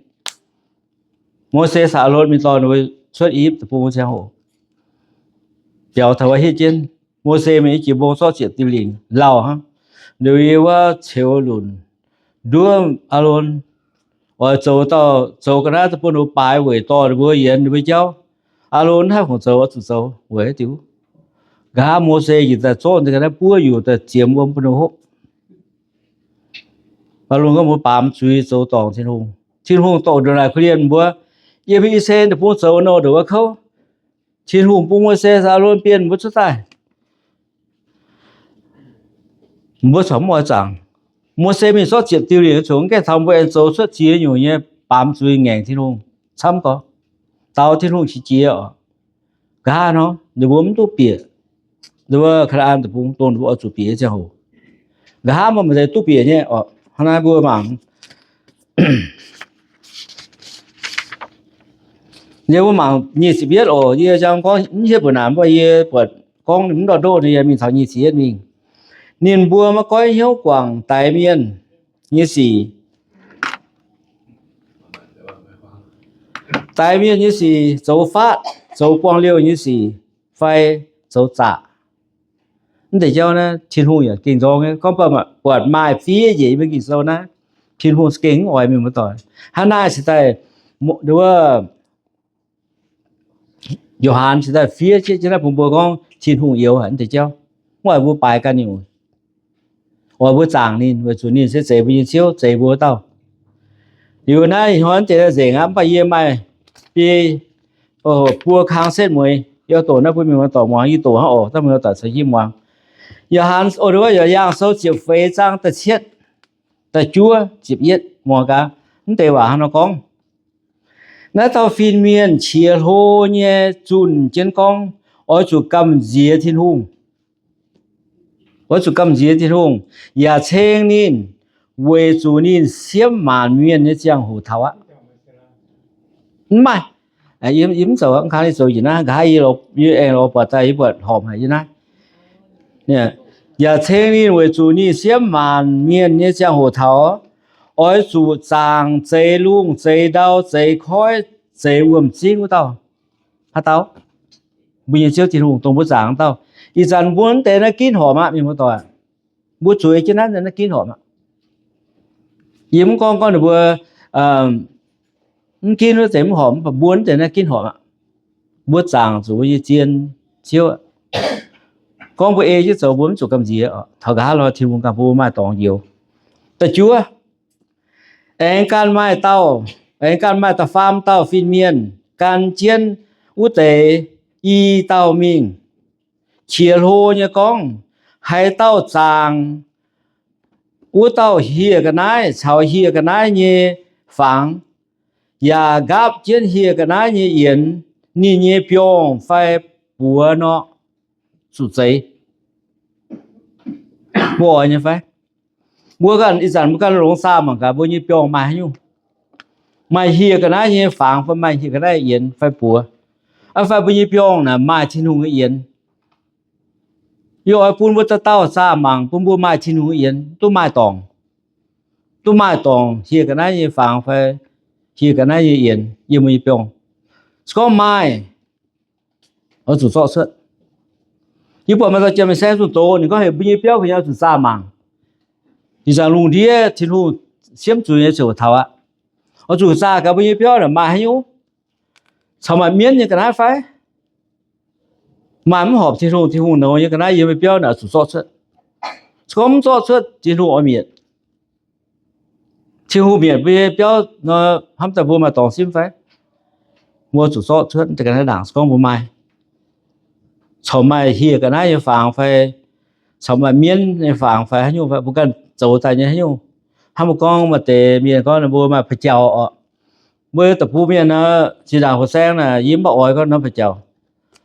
Mose caux Aalon mingh dorh ninh mbuo cuotv I^yipv Deic-Bung wuov ziangh hoc, biaux taux wuov hietv jienv, Mose mingh i jiex mbong zorqv ziepc diuh lingc lauh hnangv, liuz yie wuov ceux lunc nduov Aalon, oix zoux dauh zoux ga'naaiv daaih bun ninh mbuo baaix weic dorh ninh mbuo yienx ninh mbuo jauv. Aalon haih fungc zoux, oix zuqc zoux weic diuc. Nqa'haav Mose njiec daaih zorqv ninh ga'naaiv buov yuqc daaih ziemx wuom bun ninh hopv. Aalon gorngv mbuo baamz zuiz zoux dorngc Tin-Hungh. Tin-Hungh dorh ndongc naaic korv-lienh mbuo, yiem I^saa^laa^en Deic-Bung zoux nouh ndongc wuov kouv. Tin-Hungh bun Mose caux Aalon bienh mbuo cuotv daaih, mbuo corc mv oix zaangc. Mose mingh zorqv ziepc diuh lingc, zungv gaengh taux mbuo aengx zoux cuotv ziex nyungc nyei baamz zuiz ngaengc Tin-Hungh camv gorx, daaux Tin-Hungh qiex jiez oc. Nqa'haav nor ninh mbuo mv duqv bieqc wuov Kaa^naa^an Deic-Bung dongh ninh mbuo oix zuqc bieqc nyei ziangh hoc. Nqa'haav mbuo maaih deix duqv bieqc nyei oc. Hnangv naaiv mbuo mangc, yie mbuo mangc nyic ziepc yietv oc. Yie jangx gorngv mv hietv mbuo naaic, mv baac yie buatc gorngv mv ndortv ndoqv nor, yie mingh taux nyic ziepc yietv mingh. Ninh mbuo maiv goiv hnyouv guangc daix mienh nyei sic. Daix mienh nyei sic, zoux faatv, zoux buangh liouh nyei sic, fai zoux zaqc. Mv deix jauv naaiv Tin-Hungh yaac gengh nzorng nyei. Gorngv buatc maaih fiev njiec yiem Ging-Sou naaiv, Tin-Hungh gengh mv oix mienh muoz-doic. Hnangv naaiv se daaih, wuov Yo^han se daaih fiev jienv naaiv bun mbuo gorngv Tin-Hungh youx haic mv deix jauv. Mv oix mbuo baaix ganh nyungc, oix mbuo zaangc ninh, weic zuqc ninh se zeix mbuo nyei Ziouv, zeix mbuo wuov dauh. Liuz naaiv ih hnoi mv deix nzengc aqv, mv baac yie maaih biei buo kang setv mueiz, yie doqc naaiv bun mienh muoz-doic muangx. Yie doqc hnangv oc, dangh mienh muoz-doic caux yie muangx. Yo^han, o, Yangh Sou ziepc feix zaang da'cietv, da'juov, ziepc yietv, muangx gaax. Mv deix waac hnangv nor gorngv, naaiv dauh fin-mienh qiex hlo nyei zunh jienv gorngv, oix zuqc gamh nziex Tin-Hungh. Oix zuqc gamh nziex Tin-Hungh, yaac ceng ninh, weic zuqc ninh siemv maanc mienh nyei ziangh hoc taux aqv. Mv maaih, yie mv zoux, mv kangv zoux njiec naaiv. Nqa'haav yie aengx lorz buatc daaih, yie buatc horpc haic yie naaiv. Yaac ceng ninh weic zuqc ninh siemv maanc mienh nyei ziangh hoc taux, oix zuqc zaangc zeix lungh zeix ndau zeix koiv zeix wuom-zingv wuov dauh. Haaix dauh? Mbuo nyei Ziouv Tin-Hungh dongh mbuo zaangc wuov dauh. Ih zanc mbuo mv deix naaiv ginv horpc aqv, mienh muoz-doic. Mbuo zueiz jienv naaiv, naaiv ginv horpc aqv. Yie mv gorngv gorngv ninh mbuo mv ginv wuov deix mv horpc, mv baac mbuo mv deix naaiv ginv horpc aqv. Mbuo zaangc zuqc mbuo nyei zien Ziouv. Gorngv mbuo ei jienv zoux, mbuo mv zuqc gamh nziex oc. Taux nqa'haav lorz Tin-Hungh ganh bun mbuo maaih dorngx njoux. Da'juov, aengx ganh maaih dauh, aengx ganh maaih da'faam dauh fin-mienh gan jienv wuov deix i dauh mingh, qiex hlo nyei gorngv, haaix dauh zaangc, wuov dauh hieh ga'naaiv caux hieh ga'naaiv nyei fangx, yaac nqaapv jienv hieh ga'naaiv nyei yienx, ninh nyei biorngh fai buoz nor, zuqc zeix. Mbuo oix nyei fai? Mbuo ganh ih zanc mbuo ganh longx zaah mangc gaax mbuo nyei biorngh maaih haaix nyungc. Maaih hieh ga'naaiv nyei fangx fai maaih hieh ga'naaiv yienx fai buoz? Fai mbuo nyei biorngh naaic maaih Tin-Hungh nyei yienx? Yie oix bun mbuo dauh dauh zaah mangc, bun mbuo maaih Tin-Hungh nyei yienx, duqv maaih dorngc, duqv maaih dorngc hieh ga'naaiv nyei fangx fai hieh ga'naaiv nyei yienx yiem mbuo nyei biorngh. Se gorngv maaih, oix zuqc zorqv cuotv. Yie buatc maaih dauh janx-meih saeng zunh doz, ninh gorngv heuc mbuo nyei biauv ga'nyiec oix zuqc zaah mangc. Ih zanc lungh ndiev Tin-Hungh siemv zuiz nyei ziouc taux aqv. Oix zuqc zaah gaax mbuo nyei biauv naaic maaih haaix nyungc, caux maaih mienv nyei ga'naaiv fai maaih mv horpc Tin-Hungh, Tin-Hungh nouz nyei ga'naaiv yiem mbuo biauv naaic oix zuqc zorqv cuotv. Se gorngv mv zorqv cuotv, Tin-Hungh oix mietc. Tin-Hungh mietc mbuo nyei biauv nor, hnamv daaih mbuo maaih dorngx simv fai? Mbuo zuqc zorqv cuotv ga'naaiv ndaangc. Se gorngv mbuo maaih, caux maaih hieh ga'naaiv nyei fangx fai caux maaih mienv nyei fangx fai haaix nyungc fai, mbuo ganh zoux daaih nyei haaix nyungc. Hnangv mbuo gorngv maaih deix mienh gorngv ninh mbuo maaih pa'jauh oc. Mbuo deic-bung mienh nor, zinh ndaangc hoc saeng naaic yie mv baac oix gorngv norm ba'jauc.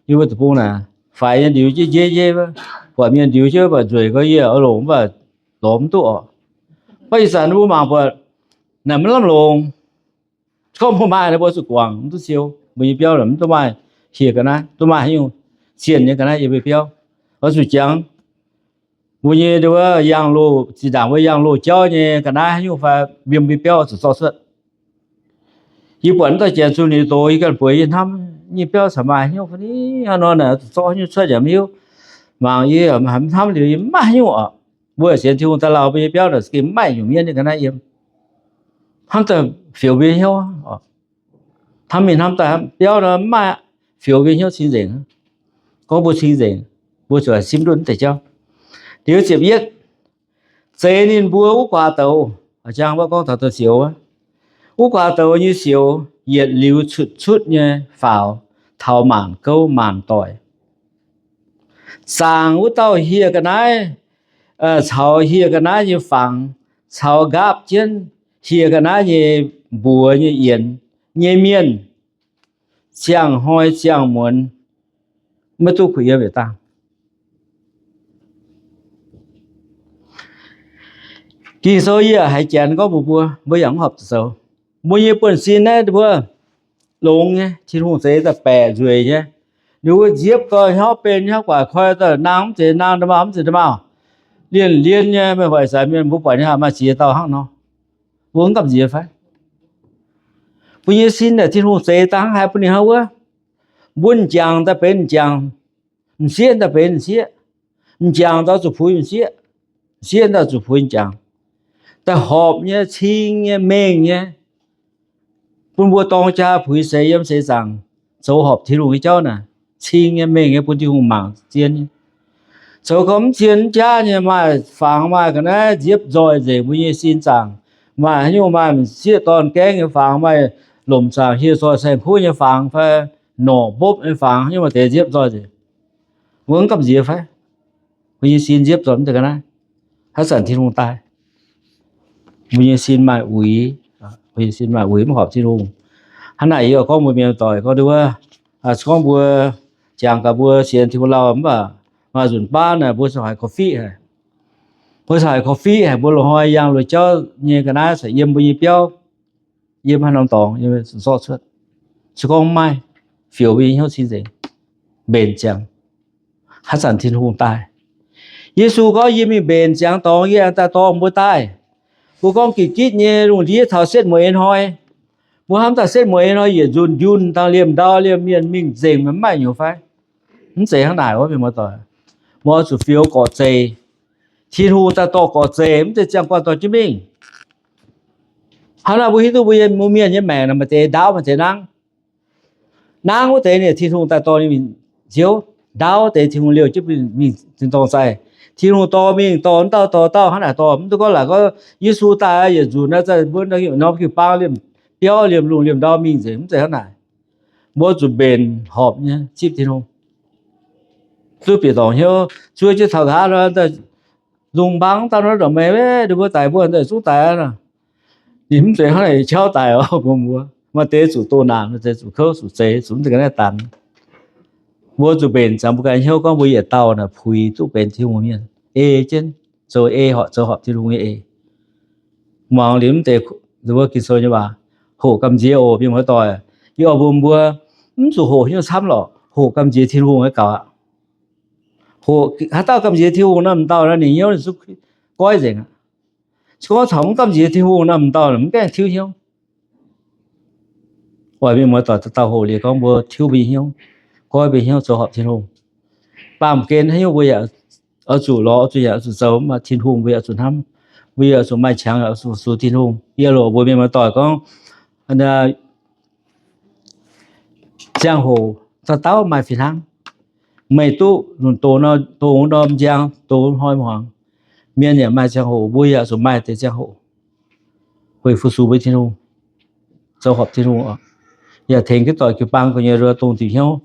Yie mbuo deic-bung naaic, faix nyei ndiux jienv njeiv njeiv, buatc mienh ndiux jienv mv baac nzueic gorngv yie oix longc mv baac lorz mv duqv oc. Mv baac ih zanc mbuo mangc buatc naaic maiv lamh longc. Gorngv mbuo maaih naaic mbuo zuqc guangc, mv duqv siou. Mbuo nyei biauv naaic mv duqv maaih hieh ga'naaiv, duqv maaih haaix nyungc zienh nyei ga'naaiv yiem mbuo biauv. Oix zuqc jangx mbuo nyei nduov yangh loh, zinh ndaangc mbuo yangh loh jauv nyei ga'naaiv haaix nyungc fai yiem mbuo biauv oix zuqc zorqv cuotv. Yie buatc naaiv dauh janx zunh ninh doz, yie ganh bueix yie hnamv, nyei biauv caux maaih haaix nyungc fai ni, hnangv nor naaic zuqc zorqv haaix nyungc cuotv yaac mv hiuv. Mangc yie haiz mv hnamv liuz yie mv maaih haaix nyungc oc. Mbuo sienx Tin-Hungh daaih lauh mbuo nyei biauv naaic za'gengh mv maaih nyungc mienv nyei ga'naaiv yiem. Hnamv daaih fioux mbuo hnyouv. Hnamv mingh hnamv daaih, biauv nor mv maaih, fioux mbuo hnyouv cing-nzengc. Gorngv mbuo cing-nzengc, mbuo zuqc haih simv ndutv deix jauv. Liuz ziepc yietv, zeix ninh mbuo wuov guaax douz, jang wuov gorngv taux douz-sioux wuov, wuov guaax douz nyei sioux yietc liuz cutv cutv nyei faaux taux maanc gouv maanc doic. Zaangc wuov dauh hieh ga'naaiv caux hieh ga'naaiv nyei fangx caux nqaapv jienv hieh ga'naaiv nyei mbuox nyei yienx nyei mienh, ziangh hnoi ziangh muonz maiv duqv kuh yiem yietc dangh. Ging-Sou yie haiz janx gorngv mbuox mbuo, mbuo yaac mv horpc zoux. Mbuo nyei buonv-sin naaiv mbuo longx nyei, Tin-Hungh zeix daaih baeqc nzueic nyei. Ninh mbuo nziepv gau, hnyouv ben hnyouv guaax, koi daaih nang mv zeiz nang, nda'maauh mv zeiz nda'maauh, lienh lienh nyei. Meih hoic sai mienh mbuo buatc nyei haic, maaih ziex dauh hnangv nor. Mbuo mv gamh nziex fai? Mbuo nyei sin naaic Tin-Hungh zeix daaih hnangv haaix bun ninh hnangv wuov. Mbuo m'jangc daaih benx m'jangc, m'sieqv daaih benx m'sieqv. M'jangc daaih zuqc puix m'sieqv, m'sieqv daaih zuqc puix m'jangc. Daaih horpc nyei, cing nyei, mengh nyei. Bun mbuo dorng jaa puix seix yiem seix zaangc zoux horpc Tin-Hungh nyei jauv naaic, cing nyei, mengh nyei, bun Tin-Hungh mangc zien nyei. Zoux gau mv zien mv jaav nyei, maaih fangx maaih ga'naaiv nziepv nzoih nzengc mbuo nyei sin zaangc. Maaih haaix nyungc maaih m'sieqv dorn gaengv nyei fangx, maaih lomc zaangc hieh zoih saeng-kuv nyei fangx fai norqc mbopv nyei fangx, haaix nyungc maaih deix nziepv nzoih nzengc. Mbuo mv gamh nziex fai? Mbuo nyei sin nziepv nzoih mv deix ga'naaiv. Haaix zanc Tin-Hungh daaih, mbuo nyei sin maaih uix, mbuo nyei sin maaih uix mv horpc Tin-Hungh. Hnangv naaic yie gorngv mbuox mienh doic gorngv nduov, gorngv mbuo jangx gaax mbuo sienx Tin-Hungh lauh mv baac maaih nzunc baav naaic mbuo corc haiz korv-fiqv haic. Mbuo corc haiz korv-fiqv haic, mbuo loz-hnoi yangh loz-jauv nyei ga'naaiv corc yiem mbuo nyei biauv, yiem haaix norm dorngx zorqv cuotv. Se gorngv mv maaih, fioux mbuo nyei hnyouv cing-nzengc, mbenc ziangx. Haaix zanc Tin-Hungh daaih? Yesu gorngv, yie mingh mbenc ziangx dorngx, yie aengx daaih dorh mbuo daaih. Mbuo gorngv gitv gitv nyei lungh ndiev taux setv mueiz hnoi, mbuo hnamv daaih setv mueiz hnoi yietc nzunc njunh dangh liemh ndau liemh mienh mingh nzengc, maiv maaih hnyouv fai? Mv zeiz hnangv naaic wuov, mienh muoz-doic. Mbuo oix zuqc fioux gorqv-zeih. Tin-Hungh daaih dorh gorqv-zeih, mv zeiz ziangh guanh dorh jienv mingh. Hnangv naaic mbuo hiuv duqv mbuo mienh nyei maengc maaih deix ndaauv maaih deix nangv. Nangv wuov deix ninh Tin-Hungh daaih dorh ninh mingh nziouv. Ndaauv deix Tin-Hungh liouh jienv mingh tin-dorngh zaih. Tin-Hungh dorh mingh, dorh wuov dauh dorh dauh hnangv naaic dorh. Mv duqv gorngv laaic gorngv Yesu daaih yietc nzunc naaiv, mbuo norm jiu-baang liemh biauv liemh lungh liemh ndau mingh nzengc, mv zeiz hnangv naaic. Mbuo zuqc mbenc horpc nyei zipv Tin-Hungh. Zuov bieqc dorngc hnyouv, zuov jienv taux nqa'haav nor, nzung mbaang dauh nor ndongc meih, ninh mbuo daic mbuo zungv daic aqv. Ninh mv zeiz hnangv naaic jauv daic oc, mbuo mbuo maaih deix zuqc doh naanc, maaih deix zuqc kouv, zuqc zeix, zuqc mv zeiz ga'naaiv danx. Mbuo zuqc mbenc ziangx mbuo ganh hnyouv gorngv mbuo yietc dauh naaic puix duqv benx Tin-Hungh mienh, ei jienv zoux ei, horpc zoux horpc Tin-Hungh nyei ei. Muangx liuz mv deix wuov Ging-Sou nyei waac, hoqc gamh nziex oc, mienh muoz-doic. Yie oix mbuox mbuo, mv zuqc hoqc hnyouv camv lorqc, hoqc gamh nziex Tin-Hungh nyei gaux aqv. Hoqc haaix dauh gamh nziex Tin-Hungh nor, m'dauh naaiv ninh hnyouv ninh zungv goiv nzengc aqv. Se gorngv taux mv gamh nziex Tin-Hungh nor, m'dauh mv gaengh tiuv hnyouv. Oix mienh muoz-doic dauh dauh hoqc liuz gorngv mbuo tiuv mbuo nyei hnyouv, goiv mbuo nyei hnyouv zoux horpc Tin-Hungh. Baamh gen haaix nyungc mbuo yaac oix zuqc lorz, oix zuqc yaac oix zuqc zoux, mv baac Tin-Hungh mbuo yaac oix zuqc hnamv. Mbuo yaac oix zuqc maaih qangx, oix zuqc sux Tin-Hungh. Yie loc mbuox mienh muoz-doic gorngv, ziangh hoc dauh dauh maaih fih hnangv. Meih duqv dongh norm njang, dongh hnoi hmuangx, mienh yaac maaih ziangh hoc, mbuo yaac zuqc maaih deix ziangh hoc weic fu-sux mbuo Tin-Hungh, zoux horpc Tin-Hungh, yaac tengx jienv doic jiu-baang gu'nyuoz dongh diuc hnyouv.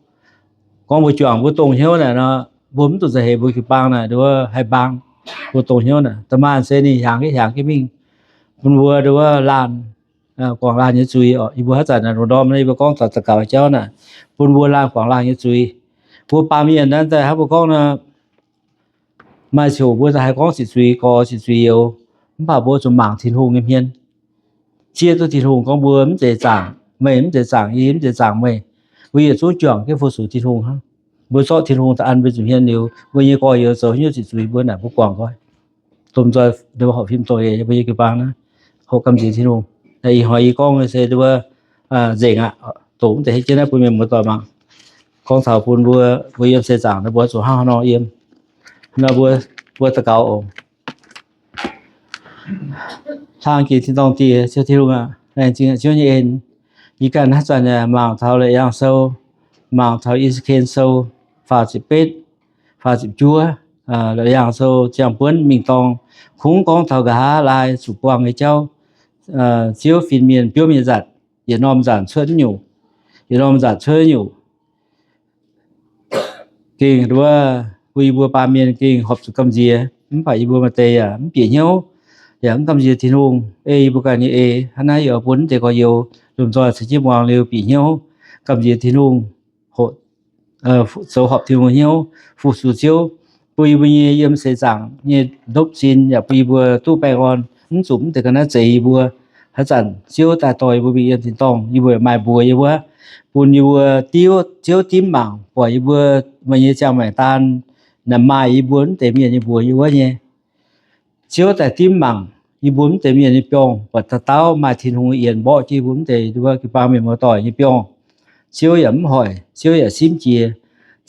Gorngv mbuo juangc mbuo dongh hnyouv naaic nor, mbuo mv zuqc za'heix mbuo jiu-baang naaic nduov haih mbaang. Mbuo dongh hnyouv naaic, da'maanc se ninh hiaangx jienv hiaangx jienv mingh bun mbuo nduov laanh guangc laanh nyei zuiz oc. Yie mbuo haaix zanc naaic longc ndorm naaiv yie mbuo gorngv taux daux gaux jauv naaic, bun mbuo laanh guangc laanh nyei zuiz. Mbuo baamh mienh naaiv daaih hnangv mbuo gorngv nor, maaih ziouc mbuo daaih haih gorngv sic zuiz gorx sic zuiz youz, mv baac mbuo zuqc mangc Tin-Hungh nyei hmien, zieqv duqv Tin-Hungh gorngv mbuo mv zeiz zaangc meih, mv zeiz zaangc yie, mv zeiz zaangc meih. Mbuo yietc zungv juangc jienv fu-sux Tin-Hungh hnangv. Mbuo zorqv Tin-Hungh daaih an mbuo nza'hmien liuz, mbuo nyei gorx-youz zoux hnyouv sic zuiz mbuo naaic mbuo guangc nqoi. Domh nzoih horpc fim dongh eix mbuo nyei jiu-baang naaiv, horpc gamh nziex Tin-Hungh. Ih hnoi yie gorngv se wuov nzengc aqv, doqc mv deix hei jienv naaiv bun mienh muoz-doic mangc. Gorngv taux bun mbuo, mbuo yiem seix zaangc naaiv mbuo zuqc hnangv haaix nor yiem. Nor mbuo, mbuo daux gaux oc. Hlang jiex tin-dorngh Diex, Ziouv Tin-Hungh aac, laengz zingh Ziouv nyei en. Yie ganh haaix zanc yaac mangc taux Laauc Yaangh Sou, mangc taux I^saa^ken Sou, faah ziepc betv, faah ziepc juov, Laauc Yaangh Sou ziangh buonv mingh dorngh, kungx gorngv taux nqa'haav laai zuqc buangh nyei jauv. Ziouv fin-mienh biopv nyei nzanc, yietc norm nzanc cuotv nyungc, yietc norm nzanc cuotv nyungc. Gengh nduov, bun yie mbuo baamh mienh gengh horpc zuqc gamh nziex, mv baac yie mbuo maaih deix yaac mv bieqc hnyouv, yaac mv gamh nziex Tin-Hungh. Ei yie mbuo ganh nyei eix, hnangv naaiv yie oix bun mv deix gorx-youz lomh nzoih caux jienv muangx liuz bieqc hnyouv, gamh nziex Tin-Hungh, zoux horpc Tin-Hungh hnyouv, fu-sux Ziouv, bun yie mbuo nyei yiem seix zaangc nyei ndopv zin yaac bun yie mbuo duqv baengh orn, mv zuqc mv deix ga'naaiv zeix yie mbuo. Haaix zanc Ziouv daaih dorh yie mbuo mingh yiem tin-dorngh, yie mbuo maaih mbuox yie wuov, bun yie mbuo diuv, Ziouv dimv mangc buatc yie mbuo maaih nyei ziangh maengc daan, naaic maaih yie mbuo mv deix mienh nyei mbuox yie wuov nyei. Ziouv daaih dimv mangc yie mbuo mv deix mienh nyei biorngh, buatc dauh dauh maaih Tin-Hungh yienx mborqv jienv yie mbuo mv deix wuov jiu-baang mienh muoz-doic nyei biorngh. Ziouv yaac mv hoic, Ziouv yaac simv jiex.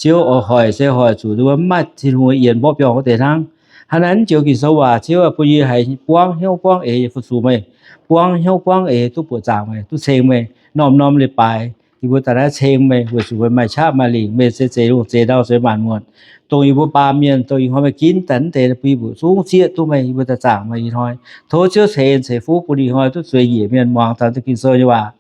Ziouv oix hoic se hoic zuqc wuov mv maaih Tin-Hungh yienx mborqv biorngh wuov deix hnangv. Hnangv naaiv joux Ging-Sou waac, Ziouv aah, bun yie haiz buangv hnyouv buangv eix fu-sux meih, buangv hnyouv buangv eix duqv buoqc zaangc meih, duqv ceng meih norm-norm leiz-baaix. Yie mbuo daaih naaiv ceng meih weic zuqc meih maaih qaqv maaih lingc, meih se zeix lungh zeix ndau zeix maanc muotc. Dongh yie mbuo baamh mienh, dongh ih hnoi meih ginv daaih mv deix bun yie mbuo zungv zieqv duqv meih, yie mbuo daaih zaangc meih ih hnoi. Tov Ziouv ceix en ceix fuqv bun ih hnoi duqv zueiz njiec mienh muangx taux Ging-Sou nyei waac.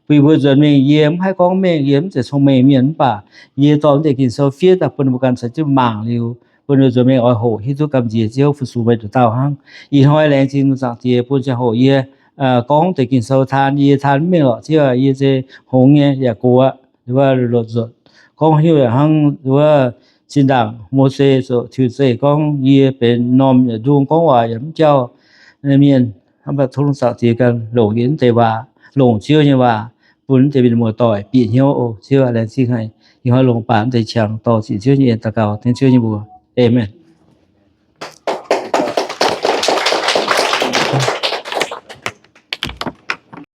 Bun yie mbuo nzuonx mingh, yie mv haih gorngv mengh, yie mv zeiz cong-mengh mienh, mv baac yie dorh mv deix Ging-Sou fiev daaih bun mbuo ganh caux jienv mangc liuz, bun mbuo nzuonx mingh oix hoqc hiuv duqv gamh nziex Ziouv fu-sux meih nduqc dauh hnangv. Ih hnoi laengz zingh Zaangc Diex bun ziangh hoc yie gorngv deix Ging-Sou taan, yie taan mv mengh lorqc, Ziouv, yie se hngongx nyei yaac gox aqv. Wuov lotc nzuonx gorngv hnyouv yaac hnangv wuov zinh ndaangc Mose ziouc tiuc zeiv gorngv yie benx norm yaac ndung, gorngv waac yaac mv jauh mienh. Mv baac tov Zaangc Diex ganh longc yie mv deix waac, longc Ziouv nyei waac bun mv deix mienh muoz-doic bieqc hnyouv oc. Ziouv aac, laengz zingh haic. Ih hnoi longc baac mv deix qangx dorh ziqc Ziouv nyei en daux gaux tengx Ziouv nyei mbuox. Aamen.